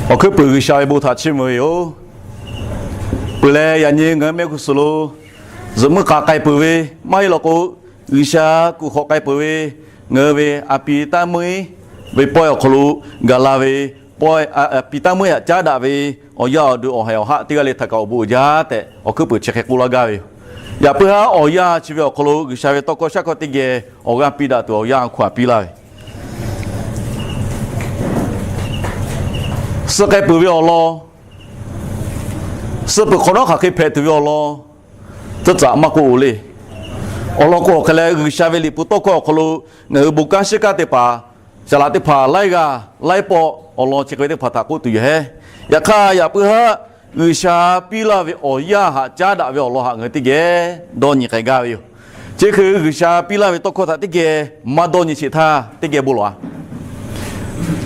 Awˬ hkuiˉ puiˍ G'uiˬsha ve bon htaꞈ chiˇ mvuh ve yoˬ. Peuˬ leh, yaꞈ nyi ngaˬ hui mehˆ g'uˇ suhˍ lo zuhꞈ muiˉ k'a k'ai peuˬ ve maˇ heˆ law k'o, G'uiˬsha kuˬ hk'awꞈ k'ai peuˬ ve ngaˬ hui ve a pi taˇ meuˇ ve pawehˇ awˬ hk'aw lo gaˬ la ve, a pi taˇ meuˇ htaꞈ caˉ daꞈ ve awˬ yaˇ awˬ duˬ awˬ haiˬ awˬ haˆ teˇ g'aˇ le htaꞈ kaꞈ awˬ bon uiˍ jaˇ tehꞈ awˬ hkuiˉ puiˍ chi hk'e k'oˆ laˇ gaˇ ve yoˬ. Yaꞈ puiˉ haˉ awˬ yanˇ chi ve awˬ hk'aw lo G'uiˬsha ve tawˇ hkawˇ shaˉ hkawˇ teˇ geh awˬ g'aˇ piˇ daꞈ tuˬ awˬ yanˇ hk'aw htaꞈ piˇ laˇ ve suh k'ai peuˬ ve awˬ lawn, suh peuˬ hk'awꞈ nawˉ hk'aˬ hk'e hpehꞈ tuˬ ve awˬ lawn, tcuhˉ tcuhꞈ maˇ k'oˆ-o le. Awˬ lawn k'o, awˬ hk'e leh G'uiˬsha ve Liꞈ hpu tawˇ hkawˇ awˬ hk'aw lo ngaˬ hui bon kanˉ shiˉ kanˉ teˇ hpaˍ, saˍ laꞈ teˇ hpaˍ laiˉ g'aˇ laiˉ pawˆ awˬ lawn chi hk'e ve teˇ hpaˍ htaꞈ k'oˆ tuˬ yoˬ hehˉ. Yaꞈ hk'aˇ, yaꞈ puiˉ haˉ G'uiˬsha piˇ laˇ ve awˬ yanˇ htaꞈ caˉ daꞈ ve awˬ lawn htaꞈ ngaˬ hui teˇ geh dawˇ nyi k'ai gaˇ ve yoˬ. Chi hk'e G'uiˬsha piˇ laˇ ve tawˇ hkawˇ htaꞈ teˇ geh maˇ dawˇ nyi sheˍ htaˇ, teˇ geh bon lawˬ-a.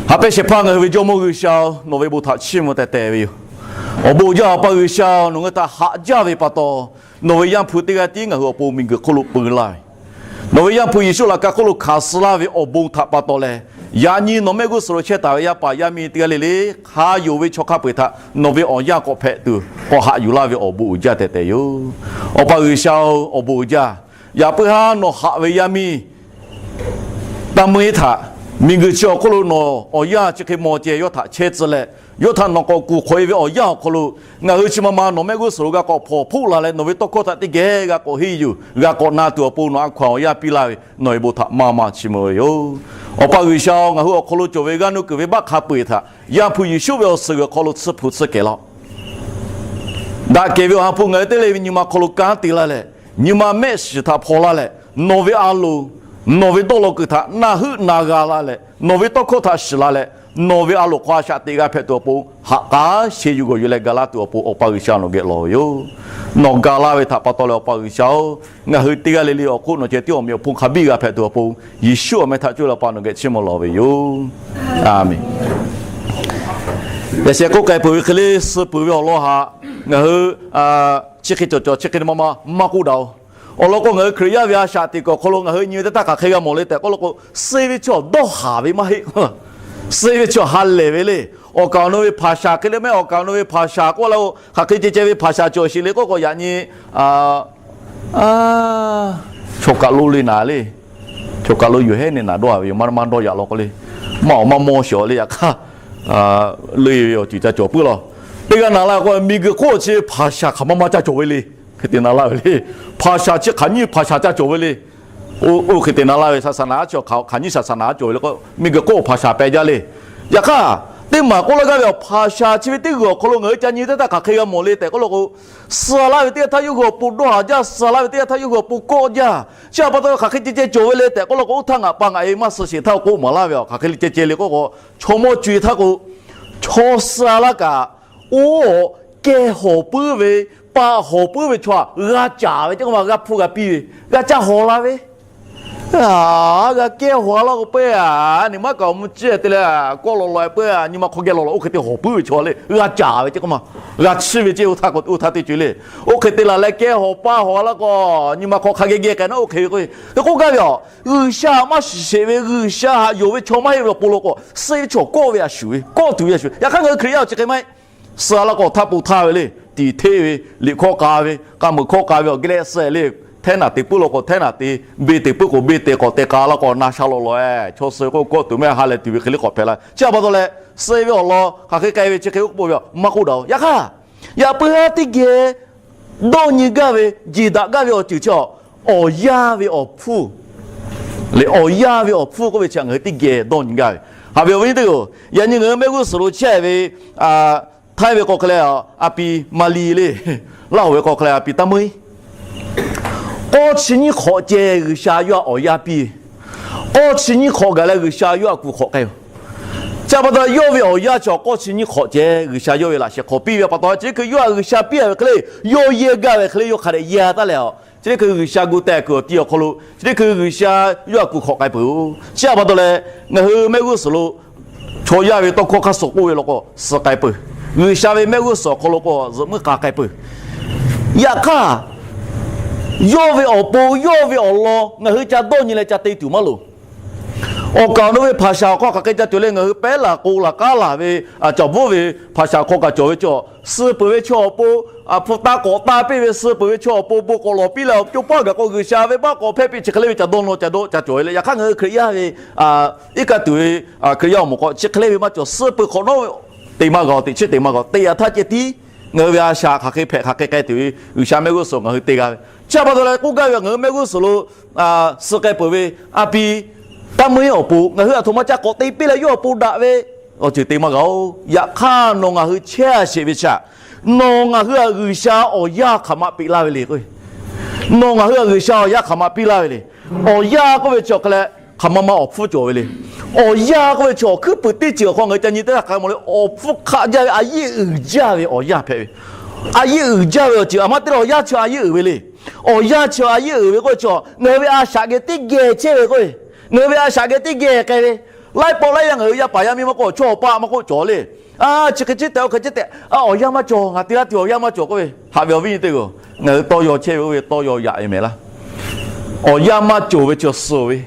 Haꞈ pehnˇ shehˍ hpaˇ ngaˬ hui ve Jawˇmawˇ G'uiˬsha, nawˬ ve bon htaꞈ chiˇ mvuh teh teh ve yoˬ. Awˬ bon uiˍ jaˇ Awˬ pa G'uiˬsha, nawˬ ngaˬ hui htaꞈ haꞈ jaˇ ve pa taw, nawˬ ve Yaˇ hpu teˇ g'aˇ tiˉ ngaˬ hui awˬ pon miˬguiˬ hk'oˆ lo peu laˇ ve, nawˬ ve Yaˇ hpu Yeˍsuˆ laꞈ ka hk'oˆ lo hkanˍ suh laˇ ve awˬ bon htaꞈ pa taw leh, yaꞈ nyi nawˬ mehˆ g'uˇ suhˍ lo chehˇ taˍ ve yaˇ paˍ yaˇ miˇ teˇ g'aˇ le le hk'a yonˍ ve chaw hk'a peu-eˬ htaꞈ nawˬ ve awˬ yanˇ k'awꞈ hpehꞈ tuˬ k'awꞈ haꞈ yuˬ laˇ ve awˬ bon uiˍ jaˇ teh teh yoˬ. Awˬ pa G'uiˬsha-oˬ, awˬ bon uiˍ jaˇ. Yaꞈ puiˉ haˉ nawˬ haꞈ ve yaˇ miˇ taˇ meuˇ htaꞈ miˬguiˬ chi awˬ hk'oˆ lo nawˬ awˬ yanˇ chi hk'e maw ceh yawˇ htaꞈ chehˇ tcuh leh, yawˇ htaꞈ nawˬ k'awꞈ kuˬ hk'awꞈ e ve awˬ yanˇ awˬ hk'aw lo, ngaˬ hui chi ma ma nawˬ mehˆ g'uˇ suhˍ lo g'a k'awꞈ hpawnˬ hpoˆ la leh, nawˬ ve tawˇ hkawˇ htaꞈ teˇ geh g'a k'awꞈ henˇ yuˬ, g'a k'awꞈ na tuˬ awˬ pon nawˬ a hkaw-anˬ awˬ yanˇ piˇ laˇ ve nawˬ ve bon htaꞈ maˇ maˇ chiˇ mvuh ve yoˬ. Awˬ pa G'uiˬsha-oˬ, ngaˬ hui awˬ hk'aw lo cawˬ ve g'aˇ nuˇ kuiˬ ve baˆ hk'a peu-eˬ htaꞈ Yaˇ hpu Yeˍsuˆ ve awˬ suhˍ g'uiˬ hk'aw lo tsuhˇ hpu tsuhˇ kehˬ laˇ-oˆ. Daꞈ kehˬ ve awˬ ha hpu ngaˬ hui teˇ le ve nyi ma hk'aw lo kanˉ te laˇ leh, nyi ma mehˆ shiˍ htaꞈ hpaw laˇ leh, nawˬ ve a loˍ, nawˬ ve dawˇ law kuiˬ htaꞈ na heuˆ na g'a la leh, nawˬ ve tawˇ hkawˇ htaꞈ shiˍ la leh, nawˬ ve a loˍ hk'aw a shaꞈ teꞈ g'a hpehꞈ tuˬ awˬ pon, ha k'aˉ sheˍ yuˬ g'awˬ yuˬ leh ga laˇ tuˬ awˬ pon Awˬ pa G'uiˬsha nawˬ geh lawˬ ve yoˬ. Nawˬ ga laˇ ve htaꞈ pa taw leh Awˬ pa G'uiˬsha-oˬ, ngaˬ hui teˇ g'aˇ le le awˬ hk'oˆ nawˬ ceh tiˉ awˬ meꞈ awˬ hponˇ hk'a biˇ g'a hpehꞈ tuˬ awˬ pon, Yeˍsuˆ awˬ meh htaꞈ cuˇ leh Awˬ pa nawˬ geh chiˇ mvuh lawˬ ve yoˬ. A menˍ. Yaꞈ sheh k'oˆ k'ai peuˬ ve hk'e le, suh peuˬ ve awˬ lawn htaꞈ ngaˬ hui chi hk'e cawˬ cawˬ chi hk'e te ma ma maˇ k'oˆ daꞈ-oˬ. Awˬ lawn k'o, ngaˬ hui Hkriꞈ yaˇ ve a shaꞈ teꞈ kuiˬ awˬ hk'aw lo ngaˬ hui nyi ve teˇ htaˇ hk'aˬ hk'e g'a mawˬ le tehꞈ k'oˆ law k'o, suh ve chaw dawˇ haˍ ve maˇ heˆ. Suh ve chaw ha lehˬ ve le. Awˬ kaˍ awˬ nu ve hpaˍ shaˍ hk'e le mehˆ, awˬ kaˍ awˬ nu ve hpaˍ shaˍ k'oˆ la-o, hk'aˬ hk'e ceh ceh ve hpaˍ shaˍ cawˬ sheˍ le k'oˆ k'o, yaꞈ nyi chaw kaˬ lo le naˍ le. Chaw kaˬ lo yoˬ hehˉ ne naˍ dawˇ ve yoˬ, maˇ maˇ dawˇ yaꞈ law k'o le, maˇ awˬ maˇ mawˇ sheˍ le. Yaꞈ hk'aˇ, le ve awˬ ceuˬ ca cawˬ puiˉ law. Teˇ g'aˇ na laˇ k'o, miˬguiˬ hk'oˆ chi hpaˍ shaˍ hk'aˬ maˇ maˇ ca cawˬ ve le. Hk'e te na laˇ ve le. Hpaˍ shaˍ chi hk'aˬ nyiˇ hpaˍ shaˍ ca cawˬ ve le. Oˇ hk'e te na laˇ ve, saˍ saˍ naˍ a chi hk'aˬ nyiˇ saˍ saˍ naˍ a cawˬ ve le k'o, miˬguiˬ hk'oˆ hpaˍ shaˍ pehꞈ jaˇ le. Yaꞈ hk'aˇ, teˇ maˬ k'oˆ laˇ gaˇ ve, hpaˍ shaˍ chi ve teˇ g'uiˬ awˬ hk'aw lo ngaˬ hui ca nyi teˇ htaˇ hk'aˬ hk'e g'a mawˬ le tehꞈ k'oˆ law k'o, suh laˇ ve teˇ htaˇ yawˇ hui awˬ pon dawˇ haˍ jaˇ, suh laˇ ve teˇ htaˇ yawˇ hui awˬ pon kawˆ jaˇ. Chi htaꞈ pa taw hk'aˬ hk'e ceh ceh cawˬ ve le tehꞈ k'oˆ law k'o, oˇ htaˇ ngaˬ pa ngaˬ e maˇ suh sheˍ htaˇ k'oˆ maˍ laˇ ve, hk'aˬ hk'e le ceh ceh le k'oˆ k'o, chaw mawˇ co-e htaˇ k'o, chaw suh laˇ kaꞈ, oˇ kehˬ hawˬ puiˉ ve, pa hawˬ puiˉ ve chaw htaꞈ g'a caˍ ve ce k'o ma g'a hpuˇ g'a piˇ ve, g'a ca hawˬ la ve. G'a kehˬ hawˬ laˇ k'o peuˬ a, ni maˇ kaꞈ awˬ mvuh ciˇ te leh kawˆ lawꞈ lawꞈ peuˬ a, nyi ma hk'aw geh lawꞈ lawꞈ oˇ hk'e te hawˬ puiˉ ve chaw le g'a caˍ ve ce k'o ma, g'a chiˇ ve ce, oˇ htaˇ teˇ co le. Oˇ hk'e te laˬ leh kehˬ hawˬ pa hawˬ laˇ k'o, nyi ma hk'aw hk'a geh geh k'ai na oˇ hk'e ve k'o, te k'oˆ gaˇ ve a, G'uiˬsha maˇ shiˍ sheˍ ve, G'uiˬsha haꞈ yonˍ ve chaw maˇ heˆ ve awˬ pon law k'o, suh ve chaw kawˆ ve a shuˍ ve, kawˆ tuˬ ve a shuˍ. Yaꞈ hk'aˇ ngaˬ hui Hkriꞈ yaˇ awˬ chi hk'e maˇ heˆ. Suh laˇ k'o htaˇ po htaˇ ve le, tiˍ hteˆ ve, liꞈ hkawˇ k'a ve, k'a muiˬ hkawˇ k'a ve awˬ geh leh suh le, htehˉ naˬ te puiˉ law k'o htehˉ naˬ te, beˬ te puiˉ k'o beˬ te k'awꞈ te k'a laˇ k'o na sha lawꞈ lawꞈ e, chaw suh k'o kawˆ tuˬ mehˆ ha lehˬ tuˬ ve hk'e le k'awꞈ hpehꞈ la. Chi htaꞈ pa taw leh, suh ve awˬ lawn hk'aˬ hk'e k'ai ve chi hk'e k'oˆ ve maˇ k'oˆ daꞈ-oˬ. Yaꞈ hk'aˇ, yaꞈ puiˉ haˉ teˇ geh dawˇ nyi gaˇ ve, jeˬ daꞈ gaˇ ve awˬ ceuˬ chi awˬ yanˇ ve awˬ hpfuhˇ le, awˬ yanˇ ve awˬ hpfuhˇ k'oˆ ve chi ngaˬ hui teˇ geh dawˇ nyi gaˇ ve. Haꞈ ve awˬ viˉ nyi teˇ-oˬ, yaꞈ nyi ngaˬ hui mehˆ g'uˇ suhˍ lo chehˇ ve, htaiˇ ve k'o hk'e leh a pi Maˍriˆ le, Laˇ hoꞈ ve k'o hk'e leh a pi taˇ meuˇ-iˉ, k'awˇ chi nyiˇ hk'awꞈ ceh G'uiˬsha yawˇ htaꞈ awˬ yanˇ piˇ ve. K'awˇ chi nyiˇ hk'awꞈ gaˬ leh G'uiˬsha yawˇ htaꞈ kuˬ hk'awꞈ k'ai-oˬ. Chi pa taw yawˇ ve awˬ yanˇ chi k'awˇ chi nyiˇ hk'awꞈ ceh G'uiˬsha yawˇ ve laꞈ shehˍ hk'aw piˇ ve pa taw, chi teˇ hkui yawˇ htaꞈ G'uiˬsha piˇ-a ve hk'e le, yawˇ yehˇ gaˇ ve hk'e le yawˇ hk'a dehꞈ yehˇ taˉ leh a, chi teˇ hkui G'uiˬsha gu teh kuiˬ awˬ ti awˬ hk'aw lo chi teˇ hkui G'uiˬsha yawˇ htaꞈ kuˬ hk'awꞈ k'ai peuˬ-oˬ. Chi htaꞈ pa taw leh, ngaˬ hui mehˆ g'uˇ suhˍ lo chaw yaˇ ve tawˇ hkawˇ hk'a suh k'oˆ ve law k'o suh k'ai peuˬ. G'uiˬsha ve mehˆ g'uˇ suhˍ awˬ hk'aw lo k'o zuhꞈ muiˉ k'a k'ai peuˬ. Yaꞈ hk'aˇ, yawˇ ve awˬ pon yawˇ ve awˬ lawn ngaˬ hui ca dawˇ nyi leh ca te tuˬ maˇ loˍ. Awˬ kaˍ awˬ nu ve hpaˍ shaˍ awˬ hk'aw hk'aˬ hk'e ca cawˬ le, ngaˬ hui pehˉ laˬ k'o laˬ k'aˉ laˬ ve caˍ bvuhˉ ve hpaˍ shaˍ awˬ hk'aw kaꞈ cawˬ ve chaw, suh peuˬ ve chaw awˬ pon, hpu taˇ k'awꞈ taˇ piˇ ve suh peuˬ ve chaw awˬ pon bon k'awꞈ lawˬ piˇ leh awˬ co paˇ gaˬ k'o G'uiˬsha ve baˆ k'awꞈ hpehˇ piˇ chi hk'e le ve caˬ dawˇ nawˇ ca dawˇ ca cawˬ ve le. Yaꞈ hk'aˇ ngaˬ hui Hkriꞈ yaˇ ve iˉ kaˆ tuˬ ve Hkriꞈ yaˇ awˬ moˍ k'o chi hk'e le ve maˇ cawˬ. Suh peuˬ hk'awꞈ nawˉ ve teꞈ maˇ g'a, teꞈ chiˉ teꞈ maˇ g'a, teꞈ yaꞈ htaˇ ceh tiˉ ngaˬ hui ve a shaꞈ hk'aˬ hk'e hpehꞈ hk'aˬ hk'e k'ai tuˬ ve G'uiˬsha mehˆ g'uˇ suhˍ ngaˬ hui te g'a ve. Chi htaꞈ pa taw leh k'oˆ gaˇ ve, ngaˬ hui mehˆ g'uˇ suhˍ lo suh k'ai peuˬ ve a pi taˇ meuˇ awˬ pon ngaˬ hui aˬ htoꞈ ma ca k'awꞈ te piˇ leh yawˇ awˬ pon daꞈ ve awˬ ceuˬ te maˇ g'a-oˬ. Yaꞈ hk'aˇ nawˬ ngaˬ hui chehˇ a sheˍ ve chi htaꞈ nawˬ ngaˬ hui htaꞈ G'uiˬsha awˬ yanˇ hk'aˬ ma piˇ laˇ ve le k'o, nawˬ ngaˬ hui htaꞈ G'uiˬsha awˬ yanˇ hk'aˬ ma piˇ laˇ ve le. Awˬ yanˇ k'oˆ ve chi awˬ hk'a leh hk'aˬ ma ma awˬ hpfuhˇ cawˬ ve le. Awˬ yanˇ k'oˆ ve chi awˬ hkuiˉ puiˍ teˇ ceuˬ awˬ hk'aw ngaˬ hui ca nyi teˇ g'aˇ hk'a mawˬ le, awˬ hpfuhˇ hk'aˆ jaˇ ve, a yiˇ uiˍ jaˇ ve awˬ yanˇ hpehꞈ ve. A yiˇ uiˍ jaˇ ve awˬ ceuˬ aˬ ma te leh awˬ yanˇ chi a yiˇ uiˍ ve le. Awˬ yanˇ chi a yiˇ uiˍ ve k'oˆ ve chi ngaˬ hui ve a shaꞈ geh teˇ geh chehˇ ve k'o, ngaˬ hui ve a shaꞈ geh teˇ geh k'ai ve, laiˉ pawˆ laiˉ yaˇ ngaˬ hui yaˇ paˍ yaˇ miˇ maˇ k'oˆ, chaw awˬ pa maˇ k'oˆ cawˬ le. A chi hk'e chi tehꞈ, oˇ hk'e chi tehꞈ, a awˬ yanˇ maˇ cawˬ, ngaˬ te laˇ tuˬ awˬ yanˇ maˇ cawˬ k'oˆ ve haꞈ ve awˬ viˉ nyi teˇ g'aˇ, ngaˬ hui tawˇ yaw chehˇ ve oˇ ve tawˇ yaw yaꞈ ve mehˍ laˇ. Awˬ yanˇ maˇ cawˬ ve chi suh ve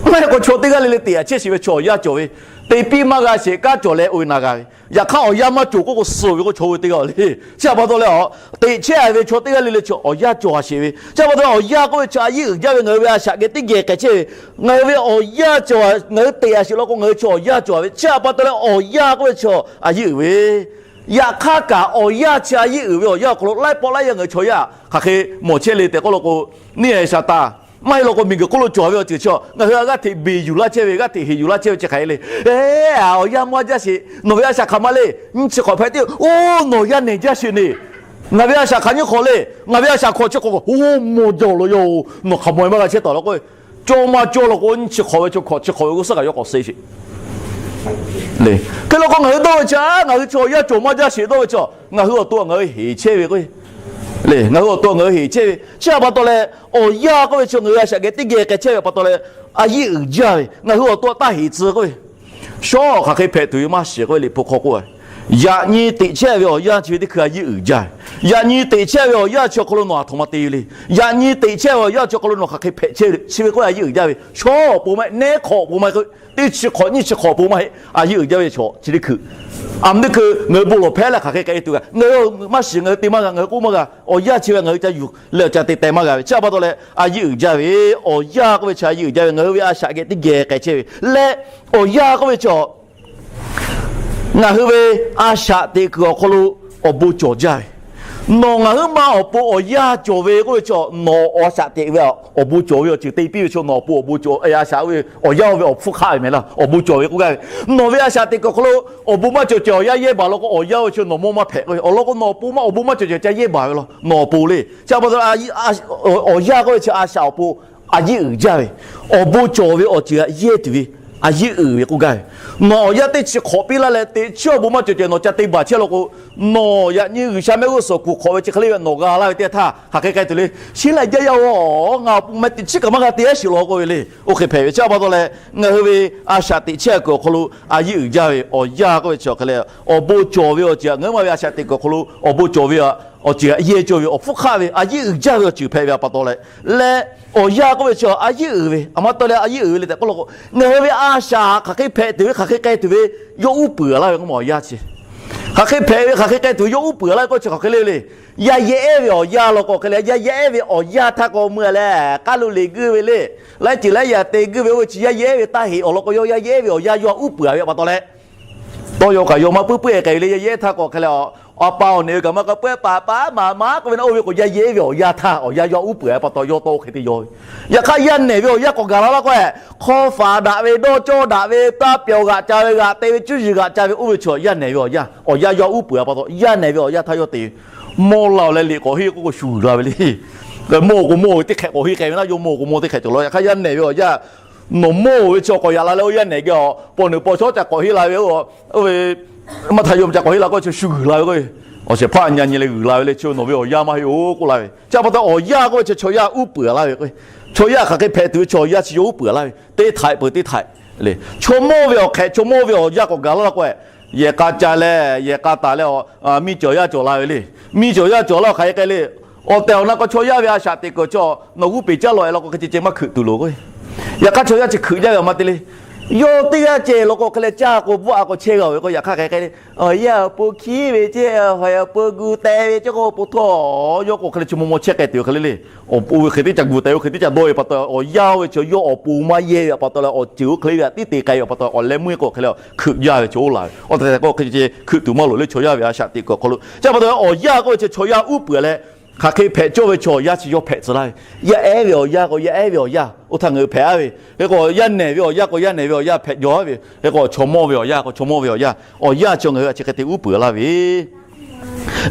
maˇ heˆ k'o chaw teˇ g'aˇ le le teꞈ yaꞈ chehˇ sheˍ ve chaw awˬ yanˇ cawˬ ve, te piˇ maˇ g'a sheˍ kanˉ cawˬ leh oˇ ve na g'a ve. Yaꞈ hk'aˇ awˬ yanˇ maˇ cawˬ k'oˆ k'o suh ve k'o chaw hui teˇ g'aˇ le. Chi htaꞈ pa taw leh a teꞈ chehˇ ve chaw teˇ g'aˇ le le chi awˬ yanˇ cawˬ a sheˍ ve. Chi htaꞈ pa taw leh awˬ yanˇ k'oˆ ve chi a yiˇ uiˍ jaˇ ve, ngaˬ hui ve a shaꞈ geh teˇ geh k'ai chehˇ ve, ngaˬ hui ve awˬ yanˇ cawˬ, ngaˬ hui teꞈ a sheˍ law k'o ngaˬ hui chi awˬ yanˇ cawˬ a ve. Chi htaꞈ pa taw leh awˬ yanˇ k'oˆ ve chi a yiˇ uiˍ ve. Yaꞈ hk'aˇ kaꞈ awˬ yanˇ chi a yiˇ uiˍ ve awˬ yanˇ awˬ hk'aw lo laiˉ pawˆ laiˉ yaˇ ngaˬ hui chaw yaˇ hk'aˬ hk'e mawˬ chehˇ le tehꞈ k'oˆ law k'o, neˇ haiˬ shaˍ taˍ maˇ heˆ law k'o miˬguiˬ hk'oˆ lo cawˬ ve awˬ ceuˬ chi ngaˬ hui a g'aˇ hteꞈ beˬ yuˬ laˇ chehˇ ve, g'aˇ hteꞈ heˍ yuˬ laˇ chehˇ ve chi hk'aˬ hk'e le. Eˬ, awˬ yanˇ maˇ jaˇ sheˍ, nawˬ ve a shaꞈ hk'aˬ ma le, nyiˇ chi hk'awꞈ hpehꞈ tiˉ, oˇ nawˬ yaˇ nehˬ jaˇ sheˍ neˬ. Ngaˬ ve a shaꞈ hk'aˬ nyiˇ hk'awꞈ le, ngaˬ ve a shaꞈ hk'awꞈ chi hk'awꞈ k'o, oˇ mawˇ jaˇ law yaˇ-oˬ, nawˬ hk'aˬ ma maˇ g'a chehˇ taˍ law k'o, cawˇ maˇ cawˇ law k'o nyiˇ chi hk'awꞈ ve chi hk'awꞈ chi hk'awꞈ ve g'uˇ suhˉ kaꞈ yawˇ k'awꞈ suh sheˍ le. Hk'e law k'o ngaˬ hui dawˇ ve chi, ngaˬ hui chi awˬ yanˇ cawˬ maˇ jaˇ sheˍ dawˇ ve chi, ngaˬ hui awˬ to ngaˬ hui heˍ chehˇ ve k'o, le ngaˬ hui awˬ to ngaˬ hui heˍ chehˇ ve. Chi htaꞈ pa taw leh awˬ yanˇ k'oˆ ve chi ngaˬ hui a shaꞈ geh teˇ geh k'ai chehˇ ve pa taw leh a yiˇ uiˍ jaˇ ve, ngaˬ hui awˬ to taˇ heˍ tcuh k'oˆ ve. Shawˉ hk'aˬ hk'e hpehꞈ tuˬ ve maˇ shiˍ k'oˆ ve Liꞈ hpu hk'aw k'oˆ ve, yaꞈ nyi teꞈ chehˇ ve awˬ yanˇ chi ve teˇ hkui a yiˇ uiˍ jaˇ ve. Yaꞈ nyi teꞈ chehˇ ve awˬ yanˇ chi awˬ hk'aw lo nawˬ aˬ htoꞈ ma te ve le. Yaꞈ nyi teꞈ chehˇ ve awˬ yanˇ chi awˬ hk'aw lo nawˬ hk'aˬ hk'e hpehꞈ chehˇ ve le. Chi ve k'oˆ a yiˇ uiˍ jaˇ ve. Shawˉ awˬ pon maˇ heˆ, neˉ hk'awꞈ awˬ pon maˇ heˆ, teˇ chi hk'awꞈ nyiˇ chi hk'awꞈ awˬ pon maˇ heˆ, a yiˇ uiˍ jaˇ ve chaw chi teˇ hkui. Aˬ miˬ teˇ hkui ngaˬ hui bon lawˬ hpehˇ leh hk'aˬ hk'e k'ai tuˬ g'a, ngaˬ hui maˇ shiˍ, ngaˬ hui te maˇ g'a, ngaˬ hui k'oˆ maˇ g'a. Awˬ yanˇ chi ve ngaˬ hui ca yuˬ leh awˬ ca te teh maˇ g'a ve. Chi htaꞈ pa taw leh a yiˇ uiˍ jaˇ ve, awˬ yanˇ k'oˆ ve chi a yiˇ uiˍ jaˇ ve, ngaˬ hui ve a shaꞈ geh teˇ geh k'ai chehˇ ve leh, awˬ yanˇ k'oˆ ve chi ngaˬ hui ve a shaꞈ teꞈ kuiˬ awˬ hk'aw lo awˬ bon cawˬ jaˇ ve. Nawˬ ngaˬ hui ma awˬ pon awˬ yanˇ cawˬ ve k'oˆ ve chi, nawˬ a shaꞈ teꞈ ve awˬ bon cawˬ ve awˬ ceuˬ te piˇ ve chi, nawˬ awˬ pon awˬ bon cawˬ, a shaꞈ ve awˬ yanˇ oˇ ve awˬ hpfuhˇ hk'aˆ ve mehˍ laˇ, awˬ bon cawˬ ve k'oˆ gaˇ ve. Nawˬ ve a shaꞈ teꞈ kuiˬ awˬ hk'aw lo awˬ bon maˇ cawˬ ceh awˬ yanˇ yehˇ baˬ law k'o, awˬ yanˇ oˇ ve chi nawˬ mawˇ maˇ hpehꞈ k'oˆ ve. Awˬ lawn k'o nawˬ awˬ pon maˇ awˬ bon maˇ cawˬ ceh ca yehˇ baˬ ve law, nawˬ awˬ pon le. Awˬ yanˇ k'oˆ ve chi a shaꞈ awˬ pon a yiˇ uiˍ jaˇ ve, awˬ bon cawˬ ve awˬ ceuˬ htaꞈ yehˇ tuˬ ve a yiˇ uiˍ ve k'oˆ gaˇ ve. Nawˬ awˬ yanˇ teˇ chi hk'awꞈ piˇ laˇ leh teꞈ chiˉ awˬ bon maˇ cawˬ ceh nawˬ ca te baˬ chehˇ law k'o, nawˬ yaꞈ nyi G'uiˬsha mehˆ g'uˇ suhˍ kuˬ hk'awꞈ ve chi hk'e le ve nawˬ g'a laˇ ve teˇ htaˇ hk'aˬ hk'e k'ai tuˬ le. Chi lehˬ jaˇ yaˇ-oˬ, ngaˬ teꞈ chiˉ kaꞈ maˇ g'a te a shiˍ law k'oˆ ve le. Oˇ hk'e hpehꞈ ve chi htaꞈ pa taw leh ngaˬ hui ve a shaꞈ teꞈ chehˇ kuiˬ awˬ hk'aw lo a yiˇ uiˍ jaˇ ve awˬ yanˇ k'oˆ ve chi hk'e le, awˬ bon cawˬ ve awˬ ceuˬ htaꞈ ngaˬ hui ma ve a shaꞈ teꞈ kuiˬ awˬ hk'aw lo awˬ bon cawˬ ve awˬ ceuˬ htaꞈ yehˇ cawˇ ve awˬ hpfuhˇ hk'aˆ ve a yiˇ uiˍ jaˇ ve awˬ ceuˬ hpehꞈ ve pa taw leh, leh awˬ yanˇ k'oˆ ve chi a yiˇ uiˍ ve, aˬ ma taw leh a yiˇ uiˍ ve le tehꞈ k'oˆ law k'o, ngaˬ hui ve a shaꞈ hk'aˬ hk'e hpehꞈ tuˬ ve hk'aˬ hk'e k'ai tuˬ ve yawˇ uˉ peunˍ laˇ ve k'o ma awˬ yanˇ chi hk'aˬ hk'e hpehꞈ ve hk'aˬ hk'e k'ai tuˬ ve yawˇ uˉ peunˍ laˇ ve k'oˆ chi hk'aˬ hk'e le le. Yaˇ yehˇ ve awˬ yanˇ law k'o hk'e le, yaˇ yehˇ ve awˬ yanˇ htaˇ k'o meuˇ leh k'aˉ lo le guˇ ve le. Laiˉ ceuˬ laiˉ yaꞈ te guˇ ve oˇ ve chi yaˇ yehˇ ve taˇ heˍ awˬ lawn k'o, yawˇ yaˇ yehˇ ve awˬ yanˇ yawˇ uˉ peunˍ ve pa taw leh, tawˇ yaw kaꞈ yaw maˇ puiˉ puiˉ-e k'ai ve le. Yaˇ yehˇ htaˇ k'o hk'e le, a pa awˬ nehˬ ve kaꞈ maˇ k'a peuˬ-e paˍ paˍ maˍ maˍ k'oˆ ve na, oˇ ve k'o yaˇ yehˇ ve awˬ yanˇ htaˇ awˬ yanˇ yawˇ uˉ peunˍ ve pa taw yawˇ tawˇ oˇ hk'e te yaw ve. Yaꞈ hk'aˇ yaˇ nehˬ ve awˬ yanˇ k'awꞈ gaˬ la laˇ k'o, hk'aw faˍ daꞈ ve, dawˇ cawˇ daꞈ ve, taˇ pyawˬ g'aꞈ ca ve, g'aꞈ te ve, cuˇ yiˍ g'aꞈ ca ve, oˇ ve chi yaˇ nehˬ ve awˬ yanˇ, awˬ yanˇ yawˇ uˉ peunˍ pa taw yaˇ nehˬ ve awˬ yanˇ htaˇ yawˇ te ve. Mawˇ la-oˬ leh liꞈ k'awꞈ henˇ k'oˆ k'o shu g'uiˬ la ve le. Mawˇ-oˬ k'o mawˇ-oˬ ve teˇ hk'ehꞈ k'awꞈ henˇ k'ai ve naˉ, yawˇ mawˇ-oˬ k'o mawˇ teˇ hk'ehꞈ cawˬ law. Yaꞈ hk'aˇ yaˇ nehˬ ve awˬ yanˇ, nawˬ mawˇ-oˬ ve chi k'awꞈ yaꞈ la leh oˇ yaˇ nehˬ geh awˬ paw nuˬ paw shawˉ ca k'awꞈ henˇ la ve, oˇ ve maˇ htaꞈ yaw ca k'awꞈ henˇ la k'o chi shu g'uiˬ la ve k'o, awˬ shehˍ hpaˇ nyi nyi leh g'uiˬ la ve le. Chi nawˬ ve awˬ yanˇ maˇ heˆ-oˬ k'oˆ la ve. Chi pa taw awˬ yanˇ k'oˆ ve chi chaw yaˇ uˉ peunˍ laˇ ve k'o, chaw yaˇ hk'aˬ hk'e hpehꞈ tuˬ ve chaw yaˇ chi yawˇ uˉ peunˍ laˇ ve teˇ htaiꞈ peuˬ teˇ htaiꞈ le. Chaw mawˇ ve awˬ hk'ehꞈ, chaw mawˇ ve awˬ yanˇ k'awꞈ gaˬ laˇ laˇ k'o, yehˬ k'a ca leh yehˬ k'a taˍ leh miˇ cawˬ yaˇ cawˬ la ve le. Miˇ cawˬ yaˇ cawˬ laˇ hk'aˬ hk'e k'ai le. Awˬ tehˬ awˬ na k'o chaw yaˇ ve a shaꞈ teꞈ kuiˬ chi nawˬ g'uˇ peˬ caˉ law-e law k'o hk'e ceh ceh maˇ hkeuꞈ tuˬ loˬ k'o, Yaꞈ hk'aˇ chaw yaˇ chi hkeuꞈ jaˇ ve awˬ ma te le. Yawˇ teˇ g'aˇ ceh law k'o hk'e leh caˇ k'o bvuhˆ a k'o chehˇ g'a ve k'o, yaꞈ hk'aˇ hk'aˬ hk'e le, awˬ yanˇ awˬ pon hkiˉ ve ceh, awˬ haiˬ awˬ pon gu teh ve ceh k'o po htawˇ, yawˇ k'o hk'e leh chi maw maw chehˇ k'ai tuˬ ve hk'e le le. Awˬ pon ve hk'e teˇ ca gu teh ve, hk'e teˇ ca dawˇ ve pa taw, awˬ yanˇ oˇ ve chi yawˇ awˬ pon maˇ yehˇ ve pa taw leh, awˬ ceuˬ oˇ hk'e le ve htaꞈ tiˉ te k'ai ve pa taw, awˬ leh meuˇ k'o hk'e le hkeuꞈ jaˇ ve chi oˇ la ve. Awˬ tehˬ tehˬ k'o hk'e ceh hkeuꞈ tuˬ maˇ loˍ le, chaw yaˇ ve a shaꞈ teꞈ kuiˬ awˬ hk'aw lo. Chi pa taw awˬ yanˇ k'oˆ ve chi chaw yaˇ uˉ peunˍ leh, hk'aˬ hk'e hpehꞈ cawˇ ve chaw yaˇ chi yawˇ hpehꞈ tcuh laˇ ve. Yaˇ ehˉ ve awˬ yanˇ k'o, yaˇ ehˉ ve awˬ yanˇ oˇ htaˇ ngaˬ hui hpehꞈ a ve. Hk'e k'o yaˇ nehˬ ve awˬ yanˇ k'o, yaˇ nehˬ ve awˬ yanˇ hpehꞈ jaw ve. Hk'e k'o chaw mawˇ ve awˬ yanˇ k'o, chaw mawˇ ve awˬ yanˇ, awˬ yanˇ chi ngaˬ hui a chi hk'e te uˉ peunˍ laˇ ve.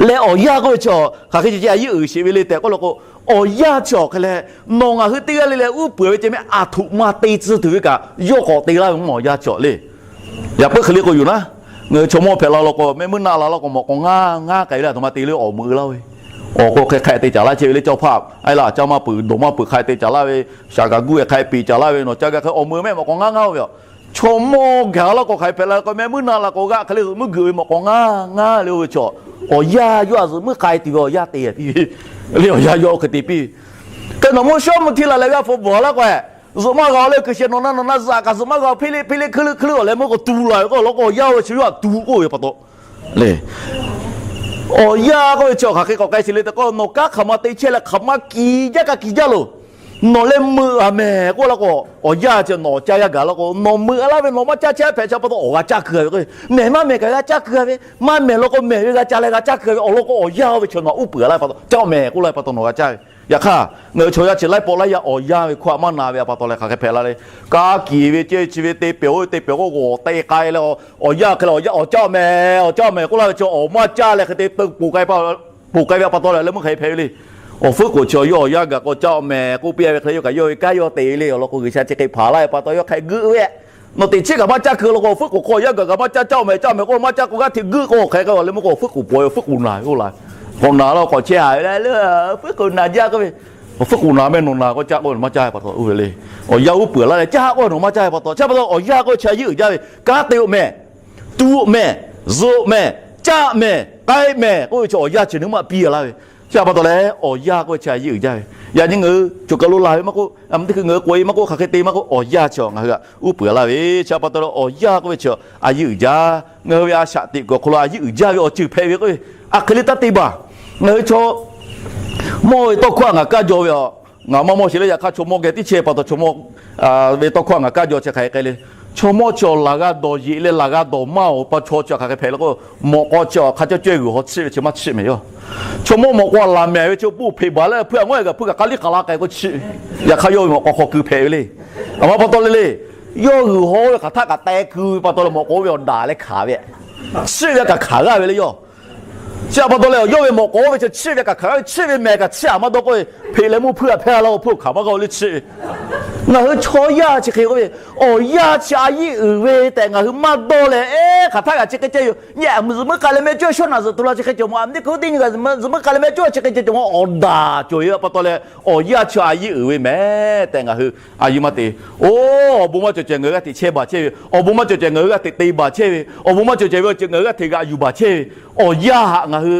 Leh awˬ yanˇ k'oˆ ve chi hk'aˬ hk'e ceh ceh a yeˇ uiˍ sheˍ ve le tehꞈ k'oˆ la k'o, awˬ yanˇ chi awˬ hk'e leh, nawˬ ngaˬ hui teˇ g'aˇ le leh uˉ peunˍ ve ceh mehˆ, aˬ htoꞈ ma te tcuh tuˬ ve kaꞈ yawˇ k'awꞈ te laˇ ve mvuhˇ awˬ yanˇ chi awˬ le. Yaꞈ puiˉ hk'e le k'o yoˬ naˉ, ngaˬ hui chaw mawˇ hpehꞈ la law k'o, mehˆ muˉ naˆ la law k'o, mawꞈ k'aw ngaˇ ngaˇ k'ai ve le, aˬ htoꞈ ma te le, awˬ meuꞈ laˇ ve. Awˬ k'o hk'e hk'a te caˍ laˇ chehˇ ve le, cawˇ hpaˇ a laˇ, caˇ maˇ peuˬ, dawˬ maˇ peuˬ, hk'a te caˍ laˇ ve, shaˍ kaꞈ guˇ e hk'a te caˍ laˇ ve, nawˬ caˇ g'a hk'e awˬ meuꞈ mehˆ mawꞈ k'aw ngaˇ ngaˇ oˇ ve a. Chaw mawˇ gaˬ law k'o hk'aˬ hk'e hpehꞈ la k'o, mehˆ muˉ naˆ la k'o g'aˇ hk'e le zuhꞈ muiˉ geuꞈ ve mawꞈ k'aw ngaˇ ngaˇ le oˇ ve chi, awˬ yanˇ yawˇ a zuhꞈ muiˉ k'ai tuˬ ve awˬ yanˇ te piˇ ve le. Awˬ yanˇ yawˇ hk'e te piˇ ve. Hk'e nawˬ mawˇ shawˉ mvuh htiˇ la leh g'aˇ hpu bvuhˬ laˇ k'o, zuhꞈ maˇ g'a le, kuiˬ shehˍ nawˬ na nawˬ na zuhꞈ kaꞈ zuhꞈ maˇ g'a, hpeˇ le hpeˇ le hkui le hkui le awˬ leh meuˇ k'o tu la ve k'o, law k'o awˬ yanˇ oˇ ve chi yawˇ htaꞈ tu k'oˆ ve pa taw le. Awˬ yanˇ k'oˆ ve chi hk'aˬ hk'e k'awꞈ k'ai sheˍ le tehꞈ k'o, nawˬ kanˉ hk'aˬ ma te chehˇ leh hk'aˬ ma kiˍ jaˇ kaꞈ kiˍ jaˇ loˬ. Nawˬ leh meuꞈ a mehˍ k'oˆ laˇ k'o, awˬ yanˇ chi nawˬ caˇ g'a gaˬ law k'o, nawˬ meuꞈ a laˇ ve nawˬ maˇ caˇ chehˇ hpehꞈ chi pa taw awˬ g'a caˇ keu a ve k'o, mehˍ maˇ mehˍ kaꞈ g'a caˇ keu a ve, maˇ mehˍ law k'o mehˍ ve g'a ca leh g'a caˇ keu a ve awˬ lawn k'o, awˬ yanˇ oˇ ve chi nawˬ uˉ peunˍ laˇ ve pa taw, caˇ mehˍ k'oˆ laˇ ve pa taw nawˬ g'a caˇ ve. Yaꞈ hk'aˇ ngaˬ hui chaw yaˇ chi laiˉ pawˆ laiˉ yaˇ awˬ yanˇ ve hkawˇ htaꞈ maˇ na ve pa taw leh hk'aˬ hk'e hpehꞈ la le. Kanˉ kiˍ ve ceh chi ve te pehˬ oˇ ve te pehˬ k'o g'awˬ te k'ai leh, awˬ yanˇ hk'e leh awˬ yanˇ awˬ caˇ mehˍ awˬ caˇ mehˍ k'oˆ laˇ ve chi awˬ maˇ caˇ leh hk'e te ponˬ k'ai ve, ponˬ k'ai ve pa taw leh leh meuˇ hk'aˬ hk'e hpehꞈ ve le. Awˬ fuˉ k'oˍ chi yawˇ awˬ yanˇ gaˬ k'o caˇ mehˍ k'oˆ piˇ a ve hk'e le, yawˇ kaꞈ yawˇ ve kanˉ yawˇ te ve le. Awˬ lawn k'o G'uiˬsha chi hk'e hpanˍ laˇ ve pa taw yawˇ hk'e geuˆ ve. Nawˬ teꞈ chiˉ kaꞈ maˇ caˇ keu law k'o, awˬ fuˉ k'oˍ hk'aw awˬ yanˇ gaˬ kaꞈ maˇ caˇ, caˇ mehˍ caˇ mehˍ k'oˆ maˇ caˇ k'o g'aˇ hteꞈ geuˆ k'o hk'e k'ai leh meuˇ k'o awˬ fuˉ k'oˍ pawˬ ve awˬ fuˉ k'oˍ naˬ ve oˇ la. K'awꞈ naˬ law k'awꞈ chehˇ a ve le, fuˉ k'oˍ naˬ jaˇ k'oˆ ve. Awˬ fuˉ k'oˍ naˬ mehˍ nawˬ naˬ k'o caˇ k'o nawˬ maˇ caˇ ve pa taw oˇ ve le. Awˬ yanˇ uˉ peunˍ laˇ leh caˇ k'o nawˬ maˇ caˇ ve pa taw, chi pa taw awˬ yanˇ k'oˆ ve chi a yeˇ uiˍ jaˇ ve. Kanˉ te oꞈ mehˍ, tu oꞈ mehˍ, zuhꞈ mehˍ, caˇ mehˍ, k'ai mehˍ k'oˆ ve chi awˬ yanˇ chi nawˬ maˇ piˇ laˇ ve. Chi pa taw leh awˬ yanˇ k'oˆ ve chi a yeˇ uiˍ jaˇ ve. Yaꞈ nyi ngaˬ hui choˬ kaˬ lo la ve maˇ k'oˆ, a mvuhˇ teˇ hkui ngaˬ hui k'oꞈ e maˇ k'oˆ, hk'aˬ hk'e te maˇ k'oˆ, awˬ yanˇ chi ngaˬ hui htaꞈ uˉ peunˍ laˇ ve. Chi pa taw leh awˬ yanˇ k'oˆ ve chi a yeˇ uiˍ jaˇ. Ngaˬ hui ve a shaꞈ teꞈ kuiˬ awˬ hk'aw lo a yeˇ uiˍ jaˇ ve awˬ ceuˬ hpehꞈ ve k'oˆ ve, a hk'e le taˇ te baˬ. Ngaˬ hui chaw mawˇ ve tawˇ hkawˇ htaꞈ ngaˬ kaˇ jaw ve a, ngaˬ maˇ mawˇ sheˍ le. Yaꞈ hk'aˇ chaw mawˇ geh tiˉ chehˇ pa taw chaw mawˇ ve tawˇ hkawˇ htaꞈ ngaˬ kaˇ jaw chi hk'aˬ hk'e k'ai le. Chaw mawˇ chi awˬ laˬ g'a dawˬ yeꞈ leh laˬ g'a dawˬ maˇ awˬ pa chaw chi hk'aˬ hk'e hpehꞈ le k'o, mawꞈ k'aw chi awˬ hk'a caˇ cawehˇ g'uiˬ haw chiˆ ve chi maˇ chiˆ mehˍ yawˇ. Chaw mawˇ mawꞈ k'aw laˬ mehˍ ve chi poˆ hpeꞈ baˬ leh hpu a ngawˉ e kaꞈ hpu kaꞈ k'aˉ liˇ k'aˍ la k'ai k'o chiˆ ve. Yaꞈ hk'aˇ yawˇ ve mawꞈ k'aw hk'aw keu hpehꞈ ve le. A ma pa taw le le, yawˇ g'uiˬ haw ve hk'aˬ htaˆ kaꞈ teh keu ve pa taw leh mawꞈ k'aw oˇ ve awˬ daꞈ leh hkanˍ ve, chiˆ ve kaꞈ hkanˍ g'aˇ ve le yawˇ. Chi pa taw leh yawˇ ve mawꞈ k'aw oˇ ve chi chiˆ ve kaꞈ hkanˍ g'aˇ ve, chiˆ ve mehˍ kaꞈ chiˆ a maˇ dawˇ k'oˆ ve, hpeꞈ leh mvuhˇ hpuiˇ a hpehˇ laˇ k'o hpuiˇ hkanˍ maˇ g'aˇ le chiˆ ve. Ngaˬ hui chaw yaˇ chi hk'e k'oˆ ve, awˬ yanˇ chi a yeˇ uiˍ ve tehꞈ ngaˬ hui maˇ dawˇ leh, eˉ hk'aˬ htaˆ kaꞈ chi hk'e ceh yoˬ. Nyi a zuhꞈ muiˉ k'ai leh meh cawˇ shawˉ naˬ zuhꞈ tu la chi hk'e cawˬ mawˬ, a mvuhˇ teˇ hkui teˇ nyi kaꞈ zuhꞈ muiˉ k'ai leh meh cawˇ chi hk'e ceh cawˬ mawˬ, awˬ daꞈ cawˬ ve pa taw leh awˬ yanˇ chi a yeˇ uiˍ ve mehˍ tehꞈ ngaˬ hui a yeˇ maˇ te. Oˇ, awˬ bon maˇ cawˬ cehˬ ngaˬ hui g'aˇ hteꞈ chehˇ baˬ chehˇ ve, awˬ bon maˇ cawˬ cehˬ ngaˬ hui g'aˇ hteꞈ te baˬ chehˇ ve, awˬ bon maˇ cawˬ cehˬ ve awˬ ceuˬ ngaˬ hui g'aˇ hteꞈ g'aꞈ yuˬ baˬ chehˇ ve, awˬ yanˇ htaꞈ ngaˬ hui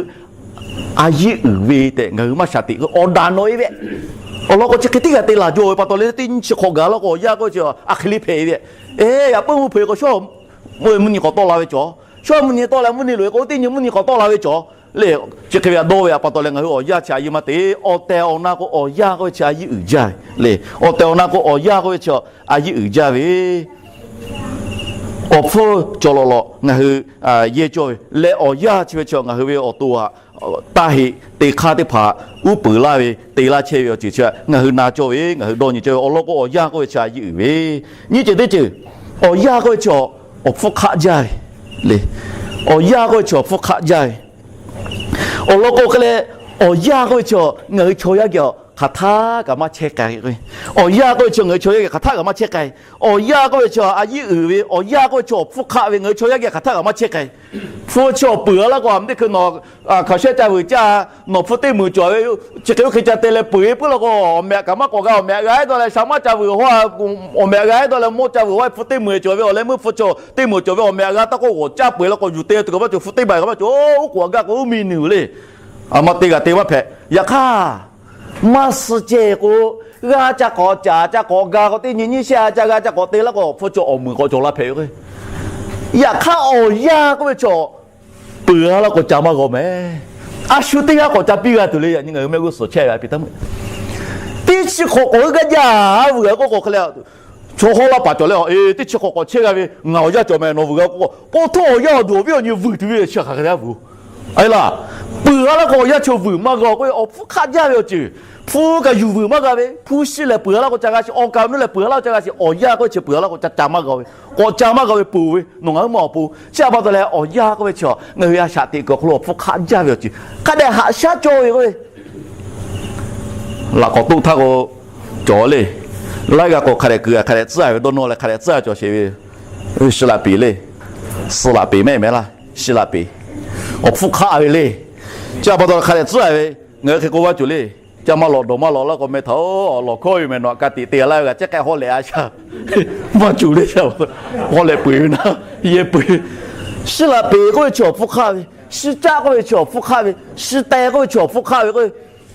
a yeˇ uiˍ ve tehꞈ ngaˬ hui maˇ shaˍ teꞈ k'o awˬ daꞈ nawꞈ e ve. Awˬ lawn k'o chi hk'e teˇ g'aˇ te laˬ jaw ve pa taw leh teˇ nyi chi hk'awꞈ gaˬ laˇ k'o awˬ yanˇ k'oˆ ve chi a hk'e le hpehꞈ ve. Eˉ, yaꞈ puiˉ mvuhˇ hpuiˇ k'o shawˉ mvuhˇ miˬ nyi k'awꞈ tawˆ la ve cawˬ, shawˉ mvuhˇ nyi tawˆ leh mvuhˇ nyi loꞈ e k'o teˇ nyi mvuhˇ nyi k'awꞈ tawˆ la ve cawˬ le. Chi hk'e ve htaꞈ dawˇ ve pa taw leh ngaˬ hui awˬ yanˇ chi a yeˇ maˇ te. Awˬ tehˬ awˬ na k'o awˬ yanˇ k'oˆ ve chi a yeˇ uiˍ jaˇ ve le. Awˬ tehˬ awˬ na k'o awˬ yanˇ k'oˆ ve chi a yeˇ uiˍ jaˇ ve. Awˬ hpfuhˇ cawˬ lawꞈ lawꞈ ngaˬ hui yehˇ cawˇ ve leh awˬ yanˇ chi ve chi ngaˬ hui ve awˬ to htaꞈ taˇ heꞈ te hk'aˇ teˇ hpaˍ uˉ peunˍ laˇ ve te laˇ chehˇ ve awˬ ceuˬ chi ngaˬ hui na cawˇ ve, ngaˬ hui dawˇ nyi cawˇ ve. Awˬ lawn k'o awˬ yanˇ k'oˆ ve chi a yeˇ uiˍ ve. Nyiˇ ceuˬ teˇ ceuˬ, awˬ yanˇ k'oˆ ve chi awˬ hpfuhˇ hk'aˆ jaˇ ve le. Awˬ yanˇ k'oˆ ve chi awˬ hpfuhˇ hk'aˆ jaˇ ve. Awˬ lawn k'o hk'e leh, awˬ yanˇ k'oˆ ve chi ngaˬ hui chaw yaˇ geh hk'aˬ htaˆ kaꞈ maˇ chehˇ k'ai ve. Awˬ yanˇ k'oˆ ve chi ngaˬ hui chaw yaˇ geh hk'aˬ htaˆ kaꞈ maˇ chehˇ k'ai. Awˬ yanˇ k'oˆ ve chi a yeˇ uiˍ ve, awˬ yanˇ k'oˆ ve chi awˬ hpfuhˇ hk'aˆ ve, ngaˬ hui chaw yaˇ geh hk'aˬ htaˆ kaꞈ maˇ chehˇ k'ai. Hpu chi awˬ peuˬ a laˇ k'o, a mvuhˇ teˇ hkui nawˬ hkaoˍ shehˆ ca vuiˬ caˇ, nawˬ hpu teˇ meunˍ cawˬ ve, chi hk'e oˇ hk'e ca te leh peuˬ e puiˉ law k'o, awˬ mehꞈ kaꞈ maˇ k'awꞈ g'a, awˬ mehꞈ g'a e dawˇ leh sha maˇ ca vuiˬ haw, awˬ mehꞈ g'a e dawˇ leh mawˇ ca vuiˬ haw, hpu teˇ meunˍ cawˬ ve awˬ leh meuˇ hpu chi teˇ meunˍ cawˬ ve awˬ mehꞈ g'a taˇ k'oˆ g'awˬ caˇ peuˬ e law k'o, yuˬ te tuˬ kaꞈ maˇ cawˬ, hpu teˇ baiˬ kaꞈ maˇ cawˬ, oˉ k'oˍ a gaˇ k'o uˉ mi nuˬ le. A ma te g'aꞈ te maˇ hpehꞈ. Yaꞈ hk'aˇ maˇ suh ceh k'o, g'a ca k'awꞈ caˍ ca k'awꞈ ga k'o, teˇ nyi nyiˇ shehˆ a ca g'a ca k'awꞈ te laˇ k'o, hpu cawˬ awˬ muiˬ k'awꞈ cawˬ la hpehꞈ ve k'o, yaꞈ hk'aˇ awˬ yanˇ k'oˆ ve chaw peuˬ a laˇ k'o ca maˇ g'a mehˍ. A shu teˇ g'aˇ k'awꞈ ca piˇ g'a tuˬ le. Yaꞈ nyi ngaˬ hui mehˆ g'uˇ suhˍ chehˇ ve a pi taˇ meuˆ, teˇ chi hk'awꞈ k'awꞈ g'euˆ gaˇ jaˇ vuiˬ g'a k'oˆ k'o hk'e le, chaw hawˉ laˇ paˍ cawˬ leh, teˇ chi hk'awꞈ k'awꞈ chehˇ g'a ve ngaˬ awˬ yanˇ cawˬ mehˍ nawˬ vuiˬ g'a k'oˆ k'o, k'oˆ htawˇ awˬ yanˇ awˬ duˬ awˬ viˉ awˬ nyi vuiˬ tuˬ ve chi hk'aˬ hk'e te a vuiˬ. A e laˇ, peuˬ a laˇ k'o awˬ yanˇ chaw vuiˬ maˇ g'a k'o, awˬ hpfuhˇ hk'aˆ jaˇ ve awˬ ceuˬ, hpu kaꞈ yuˬ vuiˬ maˇ g'a ve, hpu shi lehˬ peuˬ a laˇ k'o ca g'a sheˍ, awˬ kaˍ awˬ nu lehˬ peuˬ a laˇ k'o ca g'a sheˍ, awˬ yanˇ k'oˆ ve chi peuˬ a laˇ k'o ca ca maˇ g'a ve, k'awꞈ ca maˇ g'a ve peuˬ ve nawˬ ngaˬ hui maˇ awˬ pon. Chi a pa taw leh awˬ yanˇ k'oˆ ve chi ngaˬ hui a shaꞈ teꞈ kuiˬ awˬ hk'aw lo awˬ hpfuhˇ hk'aˆ jaˇ ve awˬ ceuˬ hk'a dehꞈ haꞈ shaˉ cawˇ ve k'oˆ ve laꞈ k'awꞈ toˆ htaˇ k'o, cawˬ le. Laiˉ g'a k'o hk'a dehꞈ kuiˬ hk'a dehꞈ tcuhˉ ve dawˇ nawˇ leh hk'a dehꞈ tcuhˉ cawˬ sheˍ ve, shi laꞈ peˍ le. Suh laꞈ peˍ mehˆ mehˍ laˇ, shi laꞈ peˍ, awˬ hpfuhˇ hk'aˆ ve le. Chi a pa taw hk'a dehꞈ tcuhˉ ve, ngaˬ hui hk'e k'oˆ vaˇ cawˬ le. Ca maˇ lawꞈ dawˬ maˇ lawꞈ laˇ k'o meh htaꞈ lawˬ hkawˇ ve mehˍ nawˬ htaꞈ ka tiꞈ te laˇ ve g'a, chi hk'e haw lehꞈ a shaˍ maˇ cawˬ le. Haw lehꞈ peuˬ ve na, yehˇ peuˬ. Shi laꞈ peˍ k'oˆ ve chi awˬ hpfuhˇ hk'aˆ ve, shi caˆ k'oˆ ve chi awˬ hpfuhˇ hk'aˆ ve, shi teh k'oˆ ve chi awˬ hpfuhˇ hk'aˆ ve k'o,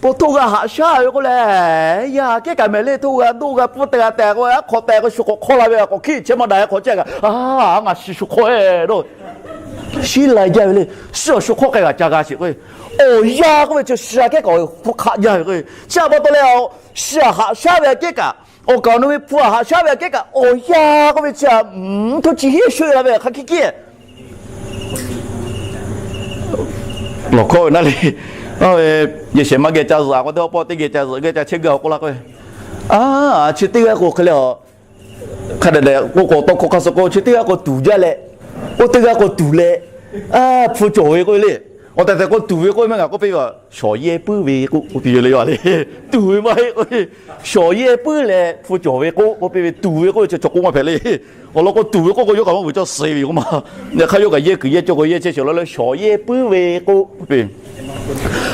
po htoˇ g'a haꞈ shaˉ ve k'oˆ leh, yaˇ kehˉ kaꞈ mehˍ le, htoˇ g'a doˆ g'a pfuhˇ te g'a tehꞈ k'o, a hk'awꞈ tehꞈ k'o shu k'awꞈ hk'awˇ la ve, k'awꞈ hkiˆ chehˇ maˇ daꞈ k'awꞈ chehˇ kaꞈ, a, ngaˬ shi shu hk'awˇ e dawˇ shiˉ lai jaˇ ve le. Shiˉ awˬ shu hk'awˇ k'ai g'a ca g'a sheˍ k'o, awˬ yanˇ k'oˆ ve chi shi a kehˉ kaꞈ awˬ hpfuhˇ hk'aˆ jaˇ ve k'o, chi a pa taw leh shi a haꞈ shaˉ ve a kehˉ kaꞈ, awˬ kaˍ awˬ nu ve hpu a haꞈ shaˉ ve a kehˉ kaꞈ, awˬ yanˇ k'oˆ ve chi a mvuhˇ htoˇ chi heˆ sho la ve hk'a hkiˆ hkiˆ lawˬ hkawˇ ve naˉ le. Yehˬ shehˍ maˇ geh ca zuhꞈ k'o, teˇ awˬ pawˆ teˇ geh ca zuhꞈ geh ca chehˇ gaˇ awˬ k'oˆ laˇ k'o, a, chi teˇ g'aˇ k'o hk'e le, a, hk'a dehꞈ dehꞈ k'oˆ k'o tawˇ hkawˇ hk'a suh k'o, chi teˇ g'aˇ k'o tuˍ jaˇ leh, oˇ teˇ g'aˇ k'o tuˍ leh, a, hpu cawˬ ve k'oˆ ve le. Awˬ tehˬ tehˬ k'o tuˍ ve k'oˆ ve maˇ g'a k'oˆ piˇ ve, shawˍ yehˇ puiˉ ve k'oˆ piˇ ve le. Yaˇ le, tuˍ ve maˇ heˆ k'o, shawˍ yehˇ puiˉ leh hpu cawˬ ve k'oˆ k'oˆ piˇ ve, tuˍ ve k'oˆ ve chi cawˬ k'oˆ maˇ hpehꞈ le. Awˬ lawn k'o tuˍ ve k'oˆ k'o yawˇ kaꞈ maˇ vuiˬ cawˇ suh ve yoˬ k'oˆ ma. Yaꞈ hk'aˇ yawˇ kaꞈ yehˇ kuiˬ yehˇ cawˇ k'o yehˇ chehˇ shawˍ la leh shawˍ yehˇ puiˉ ve k'oˆ piˇ ve.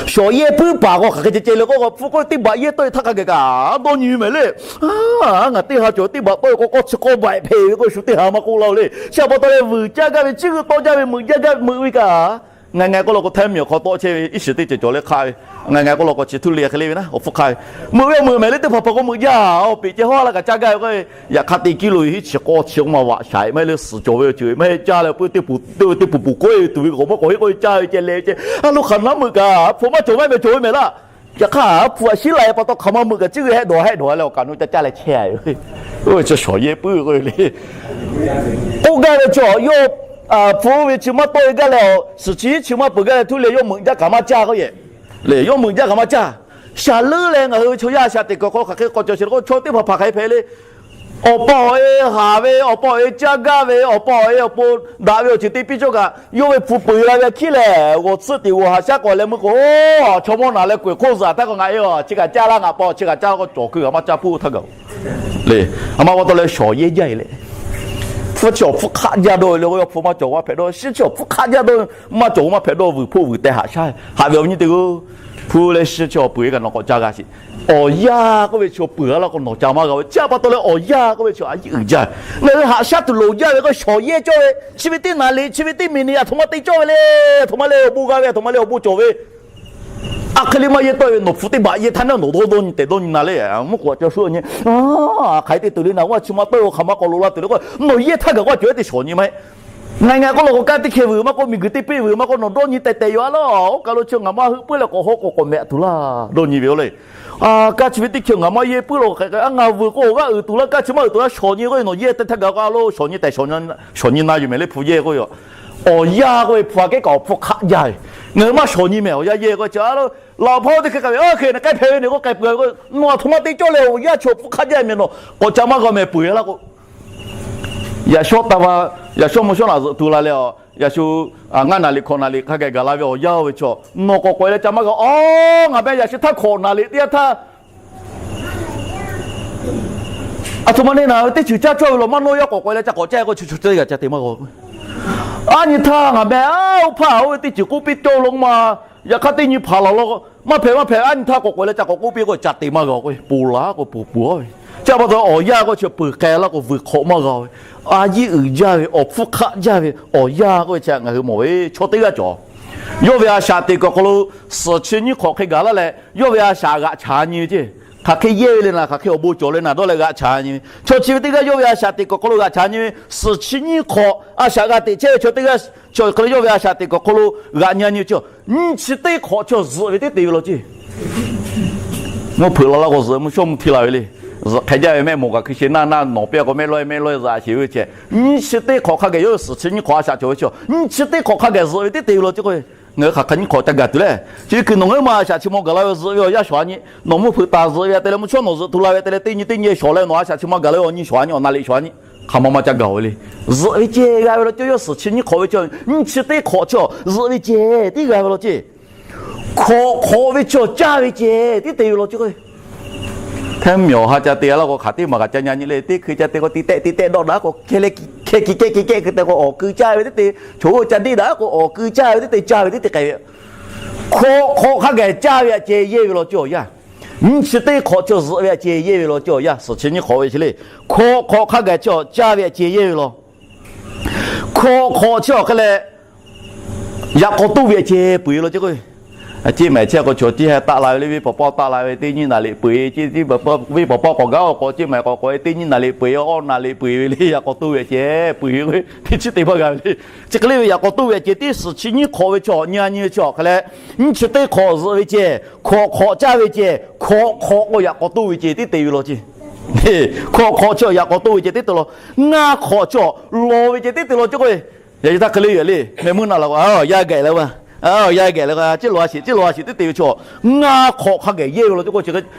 Shawˍ yehˇ puiˉ paˍ k'o hk'aˬ hk'e ceh ceh le k'oˆ k'o, hpu k'oˆ teˇ baꞈ yehˇ tawˆ e htaˇ hk'a gaˬ kaꞈ dawˇ nyi ve mehˍ le. Ngaˬ teˇ ha cawˬ teˇ baꞈ tawˆ e k'o, k'awˇ chi k'awˇ baꞈ hpehꞈ ve k'o, shu teˇ ha maˇ k'oˆ laˇ-oˬ le. Chi a pa taw leh vuiˬ caˇ gaˇ ve, chi g'uiˇ tawˆ jaˇ ve, meuꞈ jaˇ gaˇ meuꞈ ve kaꞈ, ngaˬ ngaˬ k'oˆ law k'o htaiˇ miˬ awˬ hk'aw tawˆ chehˇ ve iˉ shiˍ teˇ ceuˬ cawˬ leh hk'aˆ ve, ngaˬ ngaˬ k'oˆ law k'o chi htuˇ le hk'e le ve na, awˬ hpfuhˇ hk'aˆ ve, meuꞈ ve meuꞈ mehˍ le, teˇ hpaˍ hpaˍ k'o meuꞈ jaˇ, awˬ peꞈ ceh hawˉ laˇ kaꞈ caˇ gaˇ ve k'o, yaꞈ hk'aˇ teˇ kiˇ lo hiˉ chi k'awˇ chi k'awˇ maˇ vaꞈ shaiˍ maˇ heˆ le, suhˍ cawˬ ve awˬ ceuˬ maˇ heˆ, caˇ leh peuˬ teˇ peuˬ peuˬ k'oˆ e tuˬ ve k'o maˇ k'awꞈ heˆ k'oˆ ve caˇ ve ceh leh ceh, a lo hk'aˬ naˉ meuꞈ kaꞈ hpu maˇ cawˬ maˇ mehˍ cawˬ ve mehˍ laˇ. Yaꞈ hk'aˇ hpu a shiˉ la e pa taw hk'aˬ ma meuꞈ kaꞈ chi g'uiˬ hehˆ dawˬ hehˆ dawˬ leh awˬ kaˍ nu ca caˇ leh chehˇ ve, oˇ ve chi shawˍ yehˇ puiˉ k'oˆ ve le. K'oˆ gaˇ ve chaw yawˇ hpu oˇ ve chi maˇ tawˆ e gaˇ leh, suhˍ chi hiˉ chi maˇ peuˬ gaˇ leh htuˇ le, yawˇ meuꞈ jaˇ kaꞈ maˇ caˇ k'oˆ yehˬ le. Yawˇ meuꞈ jaˇ kaꞈ maˇ caˇ. Shaˍ leuˉ leh ngaˬ hui chaw yaˇ a shaꞈ teꞈ kuiˬ hk'aw hk'aˬ hk'e k'awꞈ cawˬ sheˍ k'o, chaw teˇ hpaˍ hpaˍ hk'aˬ hk'e hpehꞈ le. Awˬ pa awˬ e haˍ ve, awˬ pa awˬ e caˇ gaˇ ve, awˬ pa awˬ e awˬ pon daꞈ ve awˬ ceuˬ te piˇ cawˇ kaꞈ, yawˇ ve hpu peuˬ la ve hkiˉ lehˬ, g'awˬ tsuhˇ tiꞈ g'awˬ haꞈ shaˉ k'awꞈ leh meuˇ k'o, chaw mawˇ naˍ leh k'oꞈ-e hk'oˆ zuhꞈ htaˇ k'o, ngaˬ e a chi kaꞈ caˇ laˇ, ngaˬ pa chi kaꞈ caˇ laˇ k'o, cawˬ keu kaꞈ maˇ caˇ hpuˇ htaˇ gaˬ le. A ma pa taw leh shawˍ yehˇ jaˇ e leh, hpu chi awˬ hpfuhˇ hk'aˆ jaˇ dawˇ ve le k'o, yawˇ hpu maˇ cawˬ maˇ hpehꞈ dawˇ, shi chi awˬ hpfuhˇ hk'aˆ jaˇ dawˇ, maˇ cawˬ maˇ hpehꞈ dawˇ, vuiˬ hpoˆ vuiˬ teh haꞈ shaˉ. Haꞈ ve awˬ viˉ nyi teˇ g'aˇ, hpu leh shi chi awˬ peuˬ e kaꞈ nawˬ k'awꞈ caˇ g'a sheˍ. Awˬ yanˇ k'oˆ ve chi peuˬ a laˇ k'o nawˬ ca maˇ g'a ve, chi a pa taw leh awˬ yanˇ k'oˆ ve chi a yiˉ uiˍ jaˇ. Ngaˬ hui haꞈ shaˉ tuˬ loˍ jaˇ ve k'o, shawˍ yehˇ cawˇ ve, chi ve teˇ naˍ liꞈ, chi ve teˇ miˬ niꞈ aˬ htoꞈ ma te cawˇ ve le. Aˬ htoꞈ ma leh awˬ bon g'a ve, aˬ htoꞈ ma leh awˬ bon cawˬ ve, a hk'e le maˇ yehˇ tawˆ e ve, nawˬ hpu teˇ baꞈ yehˇ htaˇ naˉ nawˬ dawˇ dawˇ nyi tehꞈ dawˇ nyi na le. Mvuhˇ k'oˍ a ca shu nyi, hk'aˬ hk'e te tuˬ le, naˬ g'uˇ a chi ma tawˆ e k'o hk'aˬ ma k'awꞈ loꞈ la tuˬ le k'o, nawˬ yehˇ htaˇ gaˬ k'o a cawˬ e teˇ shawˍ nyi maˇ heˆ. Ngaˬ ngaˬ k'oˆ law k'o, kanˉ teˇ hkeh vuiˬ maˇ k'oˆ, miˬ guiˬ teˇ peˆ vuiˬ maˇ k'oˆ, nawˬ dawˇ nyi tehꞈ tehꞈ yoˬ a laˇ. Oˇ kaˬ lo chi ngaˬ maˇ heuˆ puiˉ leh k'awꞈ haw k'awꞈ k'awꞈ mehꞈ tuˬ laˇ, dawˇ nyi ve oˇ le. Kanˉ chi ve teˇ hkeh ngaˬ maˇ yehˇ puiˉ law k'o, ngaˬ vuiˬ k'o awˬ g'aˇ uiˍ tuˬ laˇ, kanˉ chi maˇ uiˍ tuˬ laˇ, shawˍ nyi k'oˆ ve, nawˬ yehˇ te htaˇ gaˬ k'o a lo shawˍ nyi tehꞈ shawˍ nyi na yuˬ mehˍ le, hpu yehˇ k'oˆ ve yoˬ. Awˬ yanˇ k'oˆ ve hpu a kehˉ kaꞈ awˬ hpfuhˇ hk'aˆ jaˇ ve. Ngaˬ hui maˇ shawˍ nyi mehˍ, awˬ yanˇ yehˇ k'oˆ ve chi a lo, laꞈ hpaˇ oˇ teˇ hkeh k'ai ve, a hkeh naˬ k'ai hpehꞈ ve ne k'oˆ k'ai peuˬ ve k'o, nawˬ aˬ htoꞈ ma te cawˇ leh awˬ yanˇ chi awˬ hpfuhˇ hk'aˆ jaˇ mehˍ, nawˬ k'awꞈ ca maˇ g'a mehˍ peuˬ e laˇ k'o, yaꞈ shawˉ taˇ va, yaꞈ shawˉ mvuhˇ shawˉ naꞈ zuhꞈ tu la leh, yaꞈ shu ngaˇ naˍ liꞈ hkawꞈ naˍ liꞈ hk'a gaˬ gaˬ la ve awˬ yanˇ oˇ ve chaw, nawˬ k'awꞈ k'awꞈ e leh ca maˇ g'a. Aˬ, ngaˬ meh yaꞈ shu htaˇ hkawꞈ naˍ liꞈ teˇ yanˇ htaˇ, aˬ htoꞈ ma ne naˬ ve teˇ ceuˬ caˇ cawˇ ve law maˇ nawˇ, yaˇ k'awꞈ k'awꞈ e leh ca k'awꞈ caˇ k'o, chi chaw teˇ g'aˇ ca te maˇ g'a. A nyi htaˇ ngaˬ meh, oˇ hpaˇ oˇ ve teˇ ceuˬ k'oˆ piˇ cawˇ lo ma, yaꞈ hk'aˇ teˇ nyi hpaˍ laˬ law, maˇ hpehꞈ maˇ hpehꞈ, a nyi htaˇ k'awꞈ k'awꞈ e leh ca k'awꞈ k'oˆ piˇ k'o, ca te maˇ g'a k'o, poˬ laˬ k'o poˬ poˬ a ve. Chi a pa taw awˬ yanˇ k'o chi peuˬ k'ai laˇ k'o vuiˬ hk'awꞈ maˇ g'a ve, a yiˉ uiˍ jaˇ ve, awˬ hpfuhˇ hk'aˆ jaˇ ve awˬ yanˇ k'oˆ ve chi ngaˬ hui mawˬ ve chaw teˇ g'aˇ cawˬ. Yawˇ ve a shaꞈ teꞈ kuiˬ awˬ hk'aw lo suhˍ chi nyiˇ hk'awꞈ hk'e gaˬ laˇ leh, yawˇ ve a shaꞈ g'aꞈ chaˍ nyi ve ceˇ. Hk'aˬ hk'e yehˇ ve le naˍ, hk'aˬ hk'e awˬ bon cawˬ le naˍ, dawˇ leh g'aꞈ chaˍ nyi ve. Chaw chi ve teˇ g'aˇ yawˇ ve a shaꞈ teꞈ kuiˬ awˬ hk'aw lo g'aꞈ chaˍ nyi ve, suhˍ chi nyiˇ hk'awꞈ a shaꞈ g'a teꞈ chehˇ ve chaw teˇ g'aˇ, chaw hk'e le yawˇ ve a shaꞈ teꞈ kuiˬ awˬ hk'aw lo g'aꞈ nyi nyi ve chi, nyiˇ chi teˇ hk'awꞈ chi zuhꞈ ve teˇ te ve law ceˇ. Mvuhˇ hpeuꞈ la laˇ k'o zuhꞈ, mvuhˇ shawˉ mvuhˇ hti la ve le. Zuhꞈ hk'e jaˇ ve mehˆ mawˬ kaꞈ hkui sheh naˇ naˇ nawˬ pehˇ k'o mehˆ lawehˇ mehˆ lawehˇ zuhꞈ a sheˍ ve ceh. Nyiˇ chi teˇ hk'awꞈ hk'a gaˬ yawˇ suhˍ chi nyiˇ hk'awꞈ a shaꞈ cawˬ ve chi, nyiˇ chi teˇ hk'awꞈ hk'a gaˬ zuhꞈ ve teˇ te ve law ceˇ k'o, ngaˬ hui hk'aˬ hk'e nyiˇ hk'awꞈ ca gaˬ tuˬ le. Chi ve kuiˬ nawˬ ngaˬ hui ma a shaꞈ chi maw gaˬ la ve zuhꞈ ve awˬ yanˇ shawˍ a nyi, nawˬ mvuhˇ hpeuꞈ taˍ zuhꞈ ve a te leh mvuhˇ shawˉ nawˬ zuhꞈ tu la ve te leh teˇ nyi teˇ nyi shawˍ leh nawˬ a shaꞈ chi maw gaˬ la ve awˬ nyi shawˍ a nyi, awˬ na liꞈ shawˍ a nyi, hk'aˬ ma ma ca gaˬ ve le. Zuhꞈ ve ceh g'a ve law ceˇ, yawˇ suhˍ chi nyiˇ hk'awꞈ ve chi, nyiˇ chi teˇ hk'awꞈ chi zuhꞈ ve ceh tiˉ g'a ve law ceˇ. Hkawꞈ hk'awꞈ ve chi caˇ ve ceh tiˉ te ve law ceˇ k'o, hteˇ mvuhˇ miˬ awˬ ha ca te laˇ k'o hk'aˬ teˇ maˬ kaꞈ ca nyi nyi le. Teˇ hkui ca te k'o teˇ tehˆ teˇ tehˆ dawˆ daꞈ k'o, hkeh ki kehˉ ki kehˉ hkui te k'o awˬ kui caˇ ve teˇ te, choˬ oˇ ca deˇ daꞈ k'o awˬ kui caˇ ve teˇ te, caˇ ve teˇ te k'ai ve. Hkawꞈ hk'awꞈ hk'a gaˬ caˇ ve a ceh yehˇ ve law ceˇ awˬ yanˇ. Nyiˇ chi teˇ hk'awꞈ chi zuhꞈ ve a ceh yehˇ ve law ceˇ awˬ yanˇ, suhˍ chi nyiˇ hk'awꞈ ve chi le. Hkawꞈ hk'awꞈ hk'a gaˬ chi caˇ ve a ceh yehˇ ve law. Hkawꞈ hk'awꞈ chi awˬ hk'e leh yaꞈ k'aw toˇ ve a ceh peuˬ ve law ceˇ k'o, ceˇ maˬ chehˇ k'o chaw ceˇ ha taˆ la ve le, venˇ paw pawˇ taˆ la ve teˇ nyiˇ naˍ liꞈ peuˬ ve, venˇ paw pawˇ k'awꞈ gaˉ awˬ k'awꞈ ceˇ maˬ k'awꞈ k'awꞈ ve teˇ nyiˇ naˍ liꞈ peuˬ ve, awˇ naˍ liꞈ peuˬ ve le, yaꞈ k'aw toˇ ve a ceh peuˬ ve k'o, teˇ chi te maˇ g'a ve le. Chi hk'e le ve yaꞈ k'aw toˇ ve a ceh tiˉ suhˍ chi nyiˇ hk'awꞈ ve chi awˬ nyi a nyi ve chi awˬ hk'e leh, nyiˇ chi teˇ hk'awꞈ zuhꞈ ve ceh, hkawꞈ hk'awꞈ caˇ ve ceh, hkawꞈ hk'awꞈ k'o yaꞈ k'aw toˇ ve ceh tiˉ te ve law ceˇ. Hkawꞈ hk'awꞈ chi yaꞈ k'aw toˇ ve ceh tiˉ te law. Ngaˇ hk'awꞈ chi law ve ceh tiˉ te law ceˇ k'o, yaꞈ nyi htaˇ hk'e le ve le, meh meuˇ na la k'o, yaˇ geh le va, yaˇ geh le k'o, ciˉ law a shiˍ, ciˉ law a shiˍ tiˉ te ve chi, ngaˇ hk'awꞈ hk'a gaˬ yehˇ ve law ceˇ k'o, chi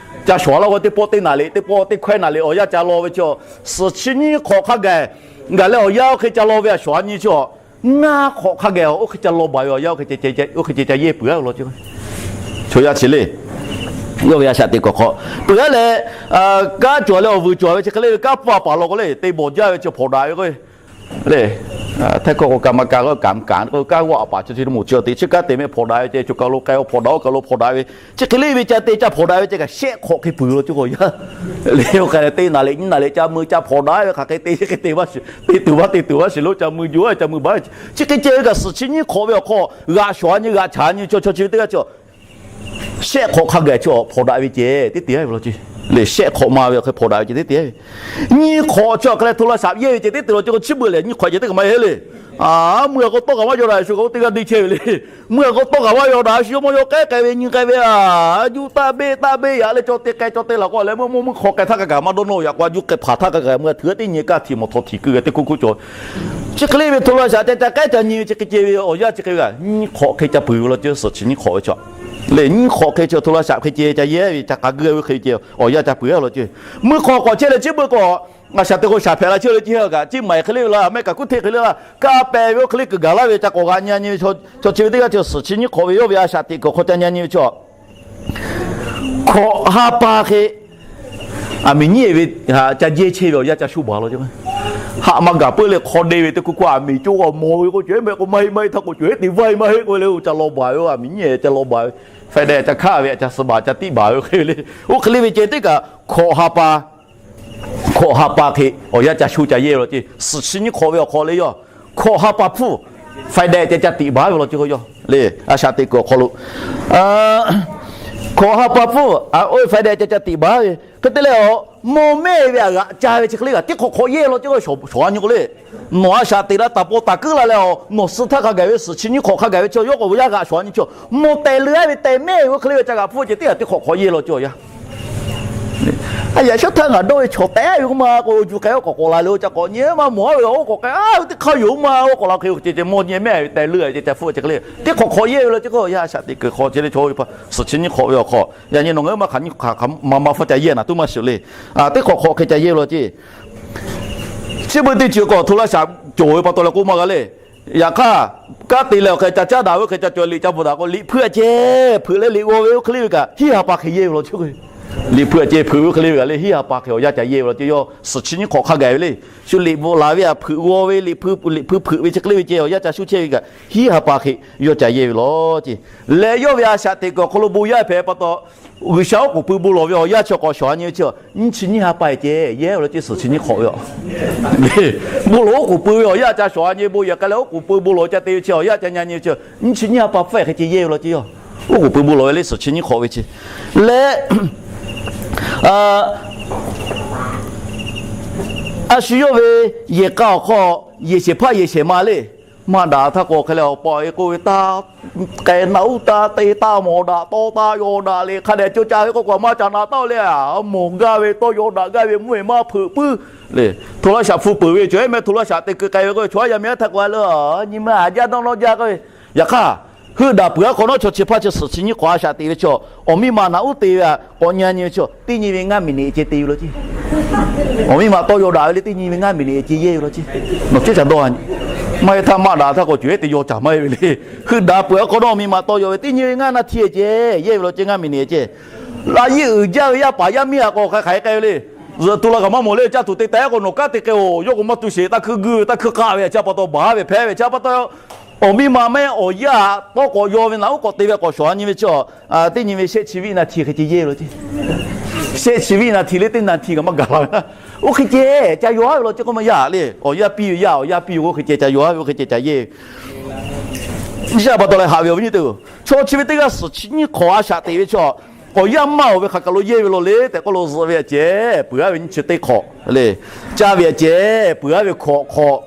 ca shawˍ laˇ k'o teˇ pawˆ teˇ naˍ liꞈ, teˇ pawˆ teˇ hkawehˇ naˍ liꞈ awˬ yanˇ ca law ve chi, suhˍ chi nyiˇ hk'awꞈ hk'a gaˬ gaˬ leh awˬ yanˇ oˇ hk'e ca law ve a shawˍ a nyi chi, ngaˇ hk'awꞈ hk'a gaˬ oˇ hk'e ca law baˬ ve awˬ yanˇ oˇ hk'e ceh ca yehˇ peuˬ a ve law ceˇ. Chaw yaˇ chi le, yawˇ ve a shaꞈ teꞈ kuiˬ awˬ hk'aw peuˬ a leh, kanˉ cawˬ leh awˬ vuiˬ cawˬ ve chi hk'e le ve kanˉ paˇ paˍ law k'o le, te bawˬ jaˇ ve chi hpawnˬ daꞈ ve k'o, le, hteˇ hkawˇ k'o ka ma ka k'o kaꞈ kaꞈ k'o kanˉ g'aw a paˍ chi chi moˍ chi te chi kanˉ te meh hpawnˬ daꞈ ve ceh, chaw kaˬ lo k'ai hpawnˬ daꞈ, oˇ kaˬ lo hpawnˬ daꞈ ve, chi hk'e le ve ca te ca hpawnˬ daꞈ ve ceh kaꞈ shehˆ hk'awꞈ hk'e peuˬ law ceˇ k'o yaˇ. Le oˇ hk'e leh teˇ naˍ liꞈ nyiˇ naˍ liꞈ ca mui ca hpawnˬ daꞈ ve hk'aˬ hk'e te hk'e te te tuˬ maˇ te tuˬ maˇ shiˍ lo ca mui jo a ca mui baˬ ve, chi hk'e ceh ve kaꞈ suhˍ chi nyiˇ hk'awꞈ ve awˬ hk'aw g'aꞈ shawˍ a nyi g'aꞈ chaˍ a nyi chaw chaw chi ve teˇ g'aˇ chi shehˆ hk'awꞈ hk'a gaˬ chi hpawnˬ daꞈ ve ceh tiˉ te a ve law ceˇ. Le shehˆ hk'awꞈ ma ve awˬ hk'e hpawnˬ daꞈ ve ceh tiˉ te a ve, nyiˇ hk'awꞈ chi awˬ hk'e leh โทรศัพท์ yehˇ ve ceh tiˉ te law ceˇ k'o, chi beuꞈ lehˬ nyiˇ hk'awꞈ ceh teˇ kaꞈ maˇ heˆ le. A, mui a k'o tawˇ kaꞈ maˇ yaw daꞈ shu k'o teˇ g'aˇ deˇ chehˇ ve le. Mui a k'o tawˇ kaꞈ maˇ yaw daꞈ shu, yawˇ maˇ yaw k'ehˉ k'ai ve nyi k'ai ve a, a juˇ taˇ beˆ taˇ beˆ yaꞈ leh caw te k'ai caw te laˬ k'o leh meuˇ meuˇ hk'aw k'ai htaˇ k'ai kaꞈ maˇ dawˇ nawˇ yaꞈ k'o a juˇ k'ai hpanˍ htaˇ k'ai kaꞈ mui a htuꞈ teˇ nyi kaˇ htiꞈ mawˬ htaw htiꞈ keu g'a teˇ hkuˇ hkuˇ cawˬ. Chi hk'e le ve โทรศัพท์ ca ca k'ehˉ ca nyi ve chi hk'e ceh ve awˬ yanˇ chi hk'e ve kaꞈ nyiˇ hk'awꞈ hk'e ca peuˬ ve law ceˇ, suhˍ chi nyiˇ hk'awꞈ ve chi. Le nyiˇ hk'awꞈ hk'e chi โทรศัพท์ hk'e ceh ca yehˇ ve ca k'a geuˇ ve hk'e ceh awˬ yanˇ ca peuˬ a law ceˇ. Mui hk'awꞈ k'awꞈ chehˇ leh chi beuꞈ k'o a shaꞈ teꞈ k'o shaˍ hpehꞈ la chehˇ le ceˇ kaꞈ, ceˇ maˬ hk'e le ve la, mehˆ kaꞈ kuˉ hteˆ hk'e le la, kaˇ pehˍ ve oˇ hk'e le kuiˬ gaˬ laˇ ve ca k'awꞈ g'aꞈ nyi nyi ve chaw chi ve teˇ g'aˇ chi suhˍ chi nyiˇ hk'awꞈ ve yawˇ ve a shaꞈ teꞈ kuiˬ awˬ hk'aw ca nyi nyi ve chi hkawꞈ ha pa hk'e, aˬ miˍ nyiˉ ve ca jehˇ chehˇ ve awˬ yanˇ ca shu baˬ law ceˇ. Haꞈ maˇ gaˬ peuˬ leh hk'aw deˇ ve teˇ hkuˇ hkuˇ aˬ miˍ cawˇ g'a mawˬ ve k'o, cawˬ ehˉ mehˆ k'o maˇ heˆ maˇ heˆ htaˇ k'o cawˬ ehˉ te vaˇ maˇ heˆ k'oˆ ve le, ca law baˬ ve a miˍ nyiˉ ca law baˬ ve, faꞈ dehꞈ ca hkaˆ ve a ca suh baˬ ca tiˆ baˬ ve hk'e ve le. Oˇ hk'e le ve ceh teˇ kaꞈ hkawꞈ ha pa hkawꞈ ha pa hk'e awˬ yanˇ ca shu ca yehˇ ve law ceˇ, suhˍ chi nyiˇ hk'awꞈ ve awˬ hk'aw le yawˇ hkawꞈ ha pa hpfuhˇ faꞈ dehꞈ ceh ca tiꞈ baˬ ve law ceˇ k'o yawˇ le, a shaꞈ teꞈ kuiˬ awˬ hk'aw lo hkawꞈ ha pa hpfuhˇ oˇ ve faꞈ dehꞈ ceh ca tiꞈ baˬ ve hk'e te leh a, mawˬ mehˆ ve a g'aꞈ ca ve chi hk'e le kaꞈ teˇ hk'awꞈ hk'awꞈ yehˇ law ceˇ k'o, shawˍ a nyi k'o le, nawˬ a shaꞈ teꞈ la taˍ paw taˍ kuiˉ la leh a, nawˬ suh htaˇ hk'a gaˬ ve suhˍ chi nyiˇ hk'awꞈ hk'a gaˬ ve chi yawˇ k'o awˬ yanˇ g'aꞈ shawˍ a nyi chi, mawˬ tehˬ leuˉ a ve tehˬ mehˆ ve oˇ hk'e le ve ca g'aꞈ hpfuhˇ ceh teˇ kaꞈ teˇ hk'awꞈ hk'awꞈ yehˇ law ceˇ awˬ yanˇ A yaꞈ shawˉ htaˇ ngaˬ dawˇ ve chaw tehˉ ve k'oˆ ma k'o, juˬ k'ai oˇ k'awꞈ k'awꞈ la le, oˇ ca k'awꞈ nyi ma mawˬ a ve, oˇ k'awꞈ k'ai a ve teˇ hk'aˇ yoˬ ma, oˇ k'awꞈ la hk'e tehꞈ mawˬ nyi mehˆ ve tehꞈ leuˉ a ve ceh ca hpfuhˆ ceh hk'e le, teˇ hk'awꞈ hk'awꞈ yehˇ ve law ceˇ k'o, yaˇ a shaꞈ teꞈ kuiˬ hk'aw ceh le chaw ve pa suhˍ chi nyiˇ hk'awꞈ ve awˬ hk'aw, yaꞈ nyi nawˬ ngaˬ hui maˇ hk'aˬ nyi hk'aˬ ma ma hpfuhˇ ca yehˇ naˍ tuˉ maˇ shiˍ le. Teˇ hk'awꞈ hk'awꞈ hk'e ca yehˇ ve law ceˇ. Chi beuꞈ teˇ ceuˬ k'awꞈ โทรศัพท์ cawˬ ve pa taw leh k'oˆ maˇ g'a le. Yaꞈ hk'aˇ, kanˉ te leh awˬ hk'e ca caˉ daꞈ ve oˇ hk'e ca cawˬ liꞈ ca bvuhꞈ daꞈ k'o, liꞈ hpui a ceh hpeuꞈ leh liꞈ g'aw ve oˇ hk'e le ve kaꞈ, hiˉ ha pa hk'e yehˇ ve law ceˇ. Liꞈ hpui a ceh hpeuꞈ ve oˇ hk'e le ve kaꞈ le, hiˉ ha pa hk'e awˬ yanˇ ca yehˇ ve law ceˇ. Yawˇ suhˍ chi nyiˇ hk'awꞈ hk'a gaˬ ve le. Shu liꞈ bvuhꞈ laˬ ve a hpeuꞈ g'aw ve, liꞈ hpui hpeuꞈ ve chi hk'e le ve ceh awˬ yanˇ ca shu chehˇ ve kaꞈ, hiˉ ha pa hk'e yawˇ ca yehˇ ve law ceˇ. Leh yawˇ ve a shaꞈ teꞈ kuiˬ awˬ hk'aw lo bon yaˇ hpehꞈ pa taw, G'uiˬsha oˉ k'oˍ pui bon lawˬ ve awˬ yanˇ chi k'awꞈ shawˍ a nyi ve chi, nyiˇ chi nyiˇ ha pa ceh yehˇ ve law ceˇ, suhˍ chi nyiˇ hk'awꞈ ve a. Bon lawˬ oˉ k'oˍ pui ve awˬ yanˇ ca shawˍ a nyi, bon yaꞈ k'ai leh oˉ k'oˍ pui bon lawˬ ca te ve chi awˬ yanˇ ca nyi nyi ve chi, nyiˇ chi nyiˇ ha pa hpfuhˆ hk'e ceh yehˇ ve law ceˇ. Oˉ k'oˍ pui bon lawˬ ve le suhˍ chi nyiˇ hk'awꞈ ve chi. Leh A, a shu yawˇ ve yehˬ k'a awˬ hk'aw yehˬ shehˍ hpaˇ yehˬ shehˍ ma le. Maˇ daꞈ htaˇ k'o hk'e leh awˬ pa awˬ e k'oˆ ve, taˇ k'ai naꞈ uˉ taˇ te, taˇ mawˬ daꞈ tawˇ taˇ yaw daꞈ le. Hk'a dehꞈ co ca ve k'oˆ k'o maˇ ca na taˇ le. Mawˬ gaˇ ve, tawˇ yaw daꞈ gaˇ ve, mvuhˇ ve maˇ hpeuꞈ puiˉ le. Hto laˇ shaꞈ hpu peuˬ ve cawˬ, mehˆ hto laˇ shaꞈ te keu k'ai ve k'oˆ ve, chaw yaˇ miˇ haˉ htaˇ k'o a le, nyi ma haˍ jaˇ dawˇ nawˇ jaˇ k'oˆ ve. Yaꞈ hk'aˇ, heuˆ daꞈ peuˬ aˉ hk'awꞈ nawˉ chaw chi hpaˇ chi suhˍ chi nyiˇ hk'awꞈ a shaꞈ teꞈ ve chaw, awˬ miˇ ma naꞈ uˉ te ve a k'awꞈ nyi nyi ve chaw, teˇ nyi ve ngaˇ miˬ niꞈ ceh te ve law ceˇ. Awˬ miˇ ma tawˇ yaw daꞈ ve le, teˇ nyi ve ngaˇ miˬ niꞈ ceh yehˇ ve law ceˇ. Nawˬ ceˉ ca dawˇ a nyi. Maˇ heˆ htaˇ maˇ daꞈ htaˇ k'o cawˬ heˆ te yaw caˍ maˇ heˆ ve le. Heuˆ daꞈ peuˬ aˉ hk'awꞈ nawˉ awˬ miˇ ma tawˇ yaw ve teˇ nyi ve ngaˇ naˇ htiˇ ceh yehˇ ve law ceˇ, ngaˇ miˬ niꞈ ceh. Laꞈ yeˇ uiˍ jaˇ ve yaˇ paˍ yaˇ miˇ a k'o hk'a hk'aˬ hk'e k'ai ve le. Zuhꞈ tu la kaꞈ maˇ mawˬ le, caˇ tuˬ te ta k'o nawˬ kanˉ te k'ai-oˬ, yawˇ k'o maˇ tu sheˍ, taˇ hkuiˇ guˇ ve, taˇ hkuiˇ k'aˆ ve, chi pa taw baˬ ve hpehꞈ ve, chi pa taw awˬ miˇ ma mehˆ awˬ yaˇ tawˇ k'awꞈ yaw ve naꞈ uˉ k'awꞈ te ve k'awꞈ shawˍ a nyi ve chaw, teˇ nyi ve shehˆ chi viˆ naˇ htiˇ hk'e ceh yehˇ ve law ceˇ. Shehˆ chi viˆ naˇ htiˇ le, teˇ naˇ htiˇ kaꞈ maˇ gaˬ la ve. Oˇ hk'e ceh ca yaw a ve law ceˇ k'oˆ maˇ yaˇ le. Awˬ yaˇ piˇ ve yaˇ, awˬ yaˇ piˇ ve k'o oˇ hk'e ceh ca yaw a ve, oˇ hk'e ceh ca yehˇ ve. Chi pa taw leh haꞈ ve awˬ viˉ nyi teˇ-oˬ, chaw chi ve teˇ g'aˇ suhˍ chi nyiˇ hk'awꞈ a shaꞈ teꞈ ve chaw, awˬ yaˇ maˇ oˬ ve hk'aˬ kaˬ lo yehˇ ve law le tehꞈ k'oˆ lo zuhꞈ ve a ceh, peuˬ aˉ ve nyiˇ chi teˇ hk'awꞈ le. Caˇ ve a ceh peuˬ aˉ ve hkawꞈ hk'awꞈ,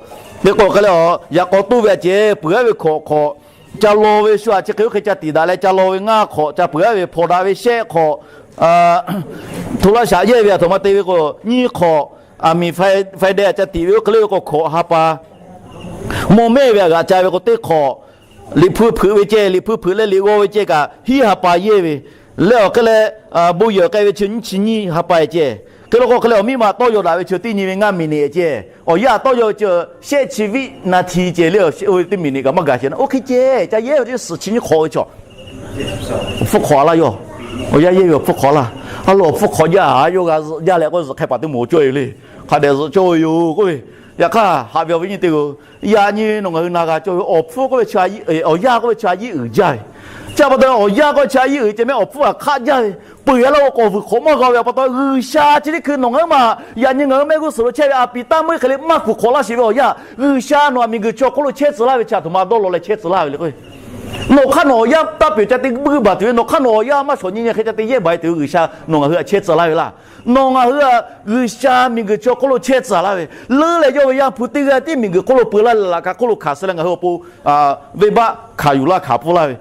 teˇ k'o hk'e leh a, yaꞈ k'aw toˆ ve a ceh peuˬ aˉ ve hkawꞈ hk'awꞈ, ca law ve shu a chi hk'e oˇ hk'e ca tiˍ daꞈ leh ca law ve ngaˇ hk'awꞈ, ca peuˬ aˉ ve hpaw daꞈ ve shehˆ hk'awꞈ, hto laˇ shaꞈ yehˇ ve a htoꞈ ma te ve k'o nyiˇ hk'awꞈ, aˬ miˍ faiˇ deh a ca tiˍ ve oˇ hk'e le ve k'o hkawꞈ ha pa, mawˇ mehˇ ve a g'aꞈ ca ve k'o teˇ hk'awꞈ, liꞈ hpu hpeuꞈ ve ceh, liꞈ hpu hpeuꞈ leh liꞈ g'aw ve ceh kaꞈ hiˉ ha pa yehˇ ve, leh awˬ hk'e leh bon yehˬ k'ai ve chi nyiˇ chi nyiˇ ha pa ceh, hk'e le k'o hk'e leh awˬ miˇ ma tawˇ yaw daꞈ ve chi teˇ nyi ve ngaˇ miˬ niꞈ ceh, awˬ yaˇ tawˇ yaw ve chi shehˆ chi viˆ naˇ htiˇ ceh le, oˇ ve teˇ miˬ niꞈ kaꞈ maˇ gaˬ sheˍ na, oˇ hk'e ceh ca yehˇ ve chi suhˍ chi nyiˇ hk'awꞈ ve chaw. Awˬ hpfuhˇ hk'awꞈ laˇ yoˬ. Awˬ yaˇ yehˇ ve awˬ hpfuhˇ hk'awꞈ laˇ. A lo awˬ hpfuhˇ hk'awꞈ jaˇ a, yawˇ g'a zuhꞈ jaˇ leh k'o zuhꞈ hk'e paˍ teˇ moˍ cawˇ ve le. Hk'a dehꞈ zuhꞈ cawˇ ve yoˬ k'oˆ ve. Yaꞈ hk'aˇ haꞈ ve awˬ viˉ nyi teˇ-oˬ, yaꞈ nyi nawˬ ngaˬ hui na g'a cawˇ ve awˬ hpfuhˇ k'oˆ ve chi, awˬ yaˇ k'oˆ ve chi a yiˉ uiˍ jaˇ ve. Chi pa taw awˬ yaˇ k'oˆ ve chi a yiˉ uiˍ ceh mehˆ awˬ hpfuhˇ a hk'aˆ jaˇ ve, peuˬ a laˇ k'o k'awꞈ vuiˬ hk'awꞈ maˇ g'a ve a pa taw G'uiˬsha chi teˇ hkui nawˬ ngaˬ hui ma, yaꞈ nyi ngaˬ hui mehˆ g'uˇ suhˍ lo chehˇ ve a piˍ taˇ meuˇ hk'e le maˇ kuˬ hk'awꞈ laˇ sheˍ ve awˬ yaˇ, G'uiˬsha nawˬ a miˬguiˬ chi awˬ hk'oˆ lo chehˇ tcuh laˇ ve chi a htoꞈ ma dawˇ law leh chehˇ tcuh laˇ ve le k'o, nawˬ hk'aˇ nawˬ awˬ yaˇ taˇ peuˬ ca te buiˇ baˬ tuˬ ve, nawˬ hk'aˇ nawˬ awˬ yaˇ maˇ shawˍ nyi nyi hk'e ca te yehˇ baˬ e tuˬ ve G'uiˬsha nawˬ ngaˬ hui htaꞈ chehˇ tcuh laˇ ve laˇ. Nawˬ ngaˬ hui a G'uiˬsha miˬguiˬ chi awˬ hk'oˆ lo chehˇ tcuh laˇ ve, leuˉ leh yawˇ ve Yaˇ hpu teˇ g'aˇ tiˉ miˬguiˬ hk'oˆ lo peu laˇ leh laꞈ ka hk'oˆ lo hkanˍ suh leh ngaˬ hui awˬ pon venˇbaˆ hkanˍ yuˬ laˇ hkanˍ pfuhˇ laˇ ve,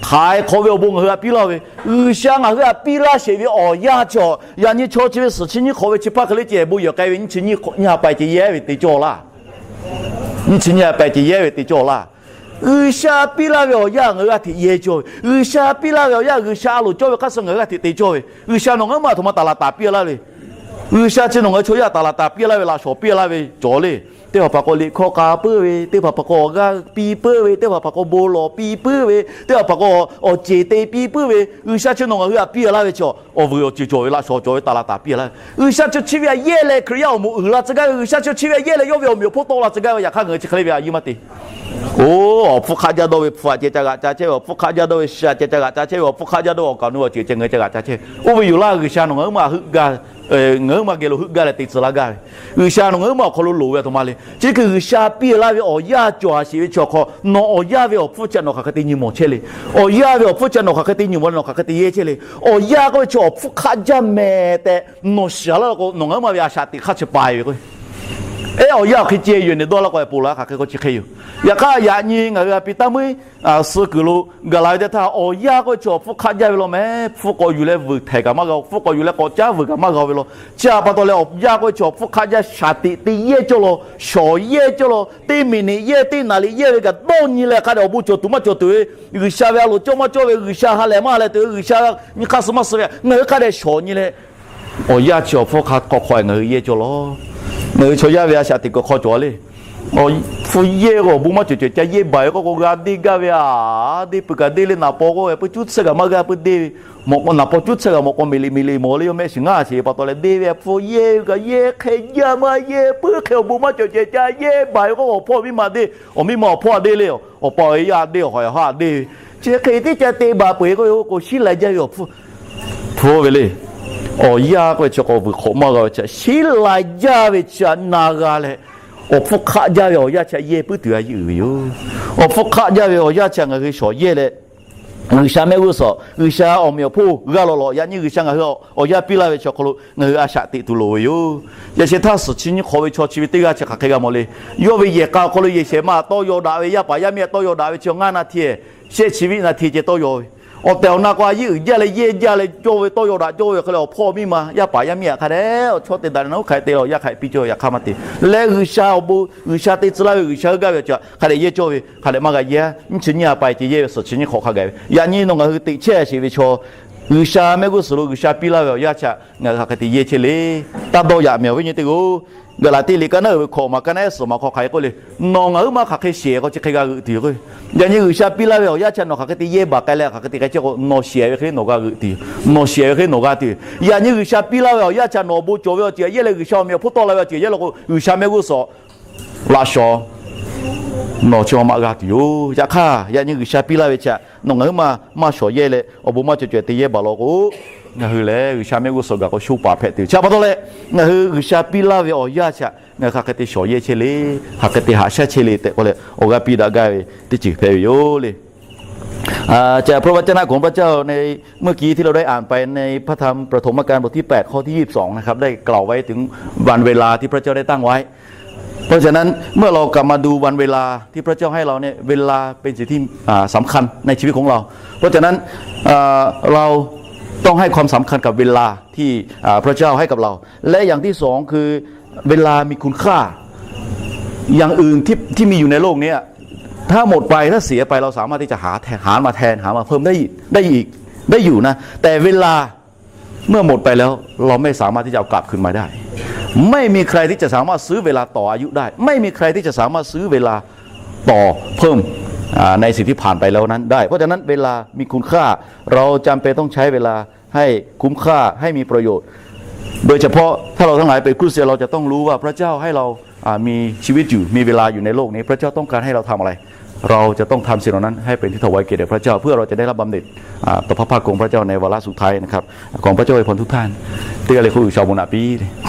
htaiˍ hk'awꞈ ve awˬ bon ngaˬ hui htaꞈ piˇ laˇ ve, G'uiˬsha ngaˬ hui htaꞈ piˇ laˇ sheˍ ve awˬ yaˇ chi, yaꞈ nyi chaw chi ve suhˍ chi nyiˇ hk'awꞈ ve chi hpaˇ hk'e le ceh bon yehˬ k'ai ve nyiˇ chi nyiˇ ha pa ceh yehˇ ve te cawˇ laˇ. Nyiˇ chi nyiˇ ha pa ceh yehˇ ve te cawˇ laˇ. G'uiˬsha piˇ laˇ ve awˬ yaˇ ngaˬ hui g'aˇ hteꞈ yehˇ cawˇ ve, G'uiˬsha piˇ laˇ ve awˬ yaˇ G'uiˬsha a loˍ cawˇ ve hk'aˇ suh ngaˬ hui g'aˇ hteꞈ te cawˇ ve, G'uiˬsha nawˬ ngaˬ hui ma a htoꞈ ma taˍ laˍ taˍ piˇ laˇ ve, G'uiˬsha chi nawˬ ngaˬ hui chaw yaˇ taˍ laˍ taˍ piˇ laˇ ve laꞈ shawˍ piˇ laˇ ve cawˬ le. Teˇ hpaˍ hpaˍ k'o liꞈ hkawˇ k'a puiˉ ve, teˇ hpaˍ hpaˍ k'o awˬ g'aˇ piˇ puiˉ ve, teˇ hpaˍ hpaˍ k'o bon lawˬ piˇ puiˉ ve, teˇ hpaˍ hpaˍ k'o awˬ ceˬ te piˇ puiˉ ve, G'uiˬsha chi nawˬ ngaˬ hui htaꞈ piˇ laˇ ve chi awˬ vuiˬ awˬ ceuˬ cawˬ ve laꞈ shawˍ cawˬ ve taˍ laˍ taˍ piˇ laˇ ve, G'uiˬsha chi chi ve htaꞈ yehˇ leh Hkriꞈ yaˇ awˬ moˍ uiˍ la tcuh gaˇ ve, G'uiˬsha chi chi ve htaꞈ yehˇ leh yawˇ ve awˬ meꞈ awˬ hponˇ tawˆ la tcuh gaˇ ve, yaꞈ hk'aˇ ngaˬ hui chi hk'e le ve a yiˇ maˇ te. Oˇ, awˬ hpfuhˇ hk'aˆ jaˇ dawˇ ve hpu htaꞈ ceh ca g'aꞈ ca chehˇ ve, awˬ hpfuhˇ hk'aˆ jaˇ dawˇ ve shi htaꞈ ceh ca g'aꞈ ca chehˇ ve, awˬ hpfuhˇ hk'aˆ jaˇ dawˇ ve awˬ kaˍ awˬ nu awˬ ceuˬ ceh ngaˬ hui ca g'aꞈ ca chehˇ ve. Oˇ ve yoˬ laˇ, G'uiˬsha nawˬ ngaˬ hui ma heuˆ gaˇ, ngaˬ hui ma geh lo heuˆ gaˇ leh te tcuh laˇ gaˇ ve, G'uiˬsha nawˬ ngaˬ hui ma awˬ hk'aw lo loˍ ve a htoꞈ ma le. Chi hkui G'uiˬsha piˇ laˇ ve awˬ yaˇ cawˬ a sheˍ ve chi awˬ hk'aw nawˬ awˬ yaˇ ve awˬ hpfuhˇ chi nawˬ hk'aˬ hk'e te nyi mawˬ chehˇ le. Awˬ yaˇ ve awˬ hpfuhˇ chi nawˬ hk'aˬ hk'e te nyi mawˬ leh nawˬ hk'aˬ hk'e te yehˇ chehˇ le. Awˬ yaˇ k'oˆ ve chi awˬ hpfuhˇ hk'aˆ jaˇ mehˍ tehꞈ nawˬ shiˍ laˇ k'o, nawˬ ngaˬ hui ma ve a shaꞈ teꞈ hk'aˇ chi pa e ve k'o, eˉ, awˬ yaˇ awˬ hk'e ceh yoˬ nehˬ dawˇ laˇ k'o, e poˬ la hk'aˬ hk'e k'o chi hk'e yoˬ. Yaꞈ hk'aˇ yaꞈ nyi ngaˬ hui a piˇ taˇ meuˇ suh kuiˬ lo gaˬ la ve teˇ htaˇ, awˬ yaˇ k'oˆ ve chi awˬ hpfuhˇ hk'aˆ jaˇ ve law mehˍ. Hpfuhˇ k'awꞈ yuˬ leh vuiˬ htehˍ kaꞈ maˇ g'a, hpfuhˇ k'awꞈ yuˬ leh k'awꞈ caˉ vuiˬ kaꞈ maˇ g'a ve law. Chi pa taw leh awˬ yaˇ k'oˆ ve chi awˬ hpfuhˇ hk'aˆ jaˇ shaˍ tiꞈ te yehˇ cawˇ law, shawˍ yehˇ cawˇ law, teˇ miˬ niꞈ yehˇ teˇ naˍ liꞈ yehˇ ve kaꞈ dawˇ nyi leh hk'a dehꞈ awˬ bon cawˬ tuˬ maˇ cawˬ tuˬ ve, G'uiˬsha ve a loˍ cawˇ maˇ cawˇ ve, G'uiˬsha ha lehˬ maˇ ha lehˬ tuˬ ve, G'uiˬsha nyi hk'aˇ suh maˇ suh ve, ngaˬ hui hk'a dehꞈ shawˍ nyi leh awˬ yaˇ chi awˬ hpfuhˇ hk'aˆ hk'aw hk'aw e ngaˬ hui yehˇ cawˇ law. Ngaˬ hui chaw yaˇ ve a shaꞈ teꞈ kuiˬ hk'aw cawˬ a le. Hpu yehˇ k'o awˬ bon maˇ cawˬ cawˬ ca yehˇ baˬ ve k'oˆ k'o g'a deˇ gaˇ ve a, deˇ peuˬ kaꞈ deˇ le. Naˍ paw k'oˆ ve pui cuˉ tsuhˇ kaꞈ maˇ g'a pui deˇ ve, mawꞈ k'aw naˍ paw cuˉ tsuhˇ kaꞈ mawꞈ k'aw meꞈ liꞈ meꞈ liꞈ mawˬ le, yawˇ mehˆ shiˍ ngaˇ sheˍ pa taw leh deˇ ve. Hpu yehˇ ve kaꞈ yehˇ hk'e jaˇ maˇ yehˇ, puiˉ hk'e awˬ bon maˇ cawˬ cawˬ ca yehˇ baˬ ve k'oˆ k'o, awˬ hpawˇ miˇ ma deˇ, awˬ miˇ ma awˬ hpawˇ a deˇ le, awˬ pa awˬ e yaˇ deˇ, awˬ hk'aw awˬ ha deˇ ve, chi hk'e teˇ ca te baˬ peuˬ k'oˆ ve k'o, shiˉ lai jaˇ ve awˬ hpfuhˇ hpu ve le. Awˬ yaˇ k'oˆ ve chi k'awꞈ vuiˬ hk'awꞈ maˇ g'a ve chi, shiˉ lai jaˇ ve chi htaꞈ na g'a leh, awˬ hpfuhˇ hk'aˆ jaˇ ve awˬ yaˇ chi htaꞈ yehˇ puiˉ tuˬ a yeˇ uiˍ ve yoˬ. Awˬ hpfuhˇ hk'aˆ jaˇ ve awˬ yaˇ chi htaꞈ ngaˬ hui shawˍ yehˇ leh, G'uiˬsha mehˆ g'uˇ suhˍ, G'uiˬsha awˬ meꞈ awˬ hponˇ g'a lawˬ lawˬ. Yaꞈ nyi G'uiˬsha ngaˬ hui awˬ yanˇ piˇ laˇ ve chi awˬ hk'aw lo ngaˬ hui a shaꞈ teꞈ tuˬ loˍ ve yoˬ. Yaꞈ sheh htaˇ suhˍ chi nyiˇ hk'awꞈ ve chaw chi ve teˇ g'aˇ chi hk'aˬ hk'e g'a mawˬ le. Yawˇ ve yehˬ k'a awˬ hk'aw lo yehˬ shehˍ ma tawˇ yaw daꞈ ve, yaˇ paˍ yaˇ miˇ tawˇ yaw daꞈ ve chi ngaˇ naˆ hteˇ, shehˆ chi viˆ naˆ hteˇ ceh tawˇ yaw ve. Awˬ tehˬ awˬ na k'o a yeˇ uiˍ jaˇ leh yehˇ jaˇ leh cawˇ ve tawˇ yaw daꞈ cawˇ ve hk'e leh awˬ hpawˇ miˇ ma yaˇ paˍ yaˇ miˇ htaꞈ hk'a dehꞈ awˬ chawˇ te daꞈ leh nawˬ hui hk'a dehꞈ te lawˬ, yaˇ hk'a dehꞈ piˇ cawˇ ve, yaꞈ hk'aˇ maˇ te. Leh G'uiˬsha awˬ bon G'uiˬsha te tcuh laˇ ve G'uiˬsha hui gaˇ ve awˬ ceuˬ hk'a dehꞈ yehˇ cawˇ ve, hk'a dehꞈ maˇ g'a yehˇ. Nyiˇ chi nyiˇ a pa e ceh yehˇ ve suhˍ chi nyiˇ hk'awꞈ hk'a gaˬ ve. Yaꞈ nyi nawˬ ngaˬ hui teꞈ chehˇ sheˍ ve chaw, G'uiˬsha mehˆ g'uˇ suhˍ lo G'uiˬsha piˇ laˇ ve awˬ yanˇ chi htaꞈ ngaˬ hui hk'aˬ hk'e te yehˇ chehˇ le. Taˇ dawˇ yaꞈ mehˍ awˬ viˉ nyi teˇ g'aˇ-oˬ. Gaˍlaˍtiˆ liꞈ ka naˉ uiˍ ve hkawꞈ maˬ ka naˉ ehˉ suhˍ maˬ hk'aw hk'aˬ hk'e k'oˆ le, nawˬ ngaˬ huiˉ maˇ hk'aˬ hk'e shehˍ k'o chi hk'e g'a g'euꞈ tuˬ yoˬ k'o. Yaꞈ nyi G'uiˬsha piˇ laˇ ve awˬ yanˇ chi htaꞈ nawˬ hk'aˬ hk'e te yehˇ baˬ k'ai leh hk'aˬ hk'e te k'ai chehˇ k'o, nawˬ shehˍ ve hk'e le nawˬ g'a g'euꞈ tuˬ yoˬ. Nawˬ shehˍ ve hk'e le nawˬ g'a tuˬ yoˬ. Yaꞈ nyi G'uiˬsha piˇ laˇ ve awˬ yanˇ chi htaꞈ nawˬ awˬ bon cawˬ ve awˬ ceuˬ yehˇ leh G'uiˬsha awˬ meꞈ awˬ hponˇ tawˆ la ve awˬ ceuˬ yehˇ law k'o, G'uiˬsha mehˆ g'uˇ suhˍ laꞈ shawˍ nawˬ chi maˇ g'a tuˬ yoˬ. Yaꞈ hk'aˇ yaꞈ nyi G'uiˬsha piˇ laˇ ve chi htaꞈ nawˬ ngaˬ huiˉ maˇ maˇ shawˍ yehˇ leh awˬ bon maˇ cawˬ caweh te yehˇ baˬ law k'o, ngaˬ hui lehˬ G'uiˬsha mehˆ g'uˇ suhˍ gaˬ k'o sho paˍ hpehꞈ tuˬ yoˬ. Chi pa taw leh, ngaˬ hui G'uiˬsha piˇ laˇ ve awˬ yanˇ chi htaꞈ ngaˬ hui hk'aˬ hk'e te shawˍ yehˇ chehˇ le, hk'aˬ hk'e te haꞈ shaˉ chehˇ le tehꞈ k'oˆ leh awˬ g'aˇ piˇ daꞈ gaˇ ve teˇ ceuˬ hpehꞈ ve yoˬ le. จากพระวจนะของพระเจ้าในเมื่อกี้ที่เราได้อ่านไปในพระธรรมปฐมกาลบทที่แปด ข้อที่ยี่สิบสองนะครับ ได้กล่าวไว้ถึงวันเวลาที่พระเจ้าได้ตั้งไว้ เพราะฉะนั้นเมื่อเรากลับมาดูวันเวลาที่พระเจ้าให้เราเนี่ย เวลาเป็นสิ่งที่อ่าสำคัญในชีวิตของเรา เพราะฉะนั้นเอ่อเราต้องให้ความสำคัญกับเวลาที่อ่าพระเจ้าให้กับเรา และอย่างที่สองคือเวลามีคุณค่า อย่างอื่นที่ที่มีอยู่ในโลกเนี้ย ถ้าหมดไปถ้าเสียไปเราสามารถที่จะหาแทนหามาแทนหามาเพิ่มได้ได้อีกได้อยู่นะ แต่เวลาเมื่อหมดไปแล้วเราไม่สามารถที่จะเอากลับคืนมาได้ ไม่มีใครที่จะสามารถซื้อเวลาต่ออายุได้ ไม่มีใครที่จะสามารถซื้อเวลาต่อเพิ่มอ่าในสิ่งที่ผ่านไปแล้วนั้นได้ เพราะฉะนั้นเวลามีคุณค่า เราจำเป็นต้องใช้เวลาให้คุ้มค่าให้มีประโยชน์ โดยเฉพาะถ้าเราทั้งหลายเป็นคริสเตียนเราจะต้องรู้ว่าพระเจ้าให้เราอ่ามีชีวิตอยู่มีเวลาอยู่ในโลกนี้ พระเจ้าต้องการให้เราทำอะไร เราจะต้องทำสิ่งเหล่านั้นให้เป็นที่ถวายเกียรติแด่พระเจ้า เพื่อเราจะได้รับบำเหน็จอ่าต่อพระพักตร์ของพระเจ้าในวาระสุดท้ายนะครับ ขอพระเจ้าอวยพรทุกท่าน teˇ g'aˇ le k'oˆ G'uiˬsha awˬ bon naꞈ piˇ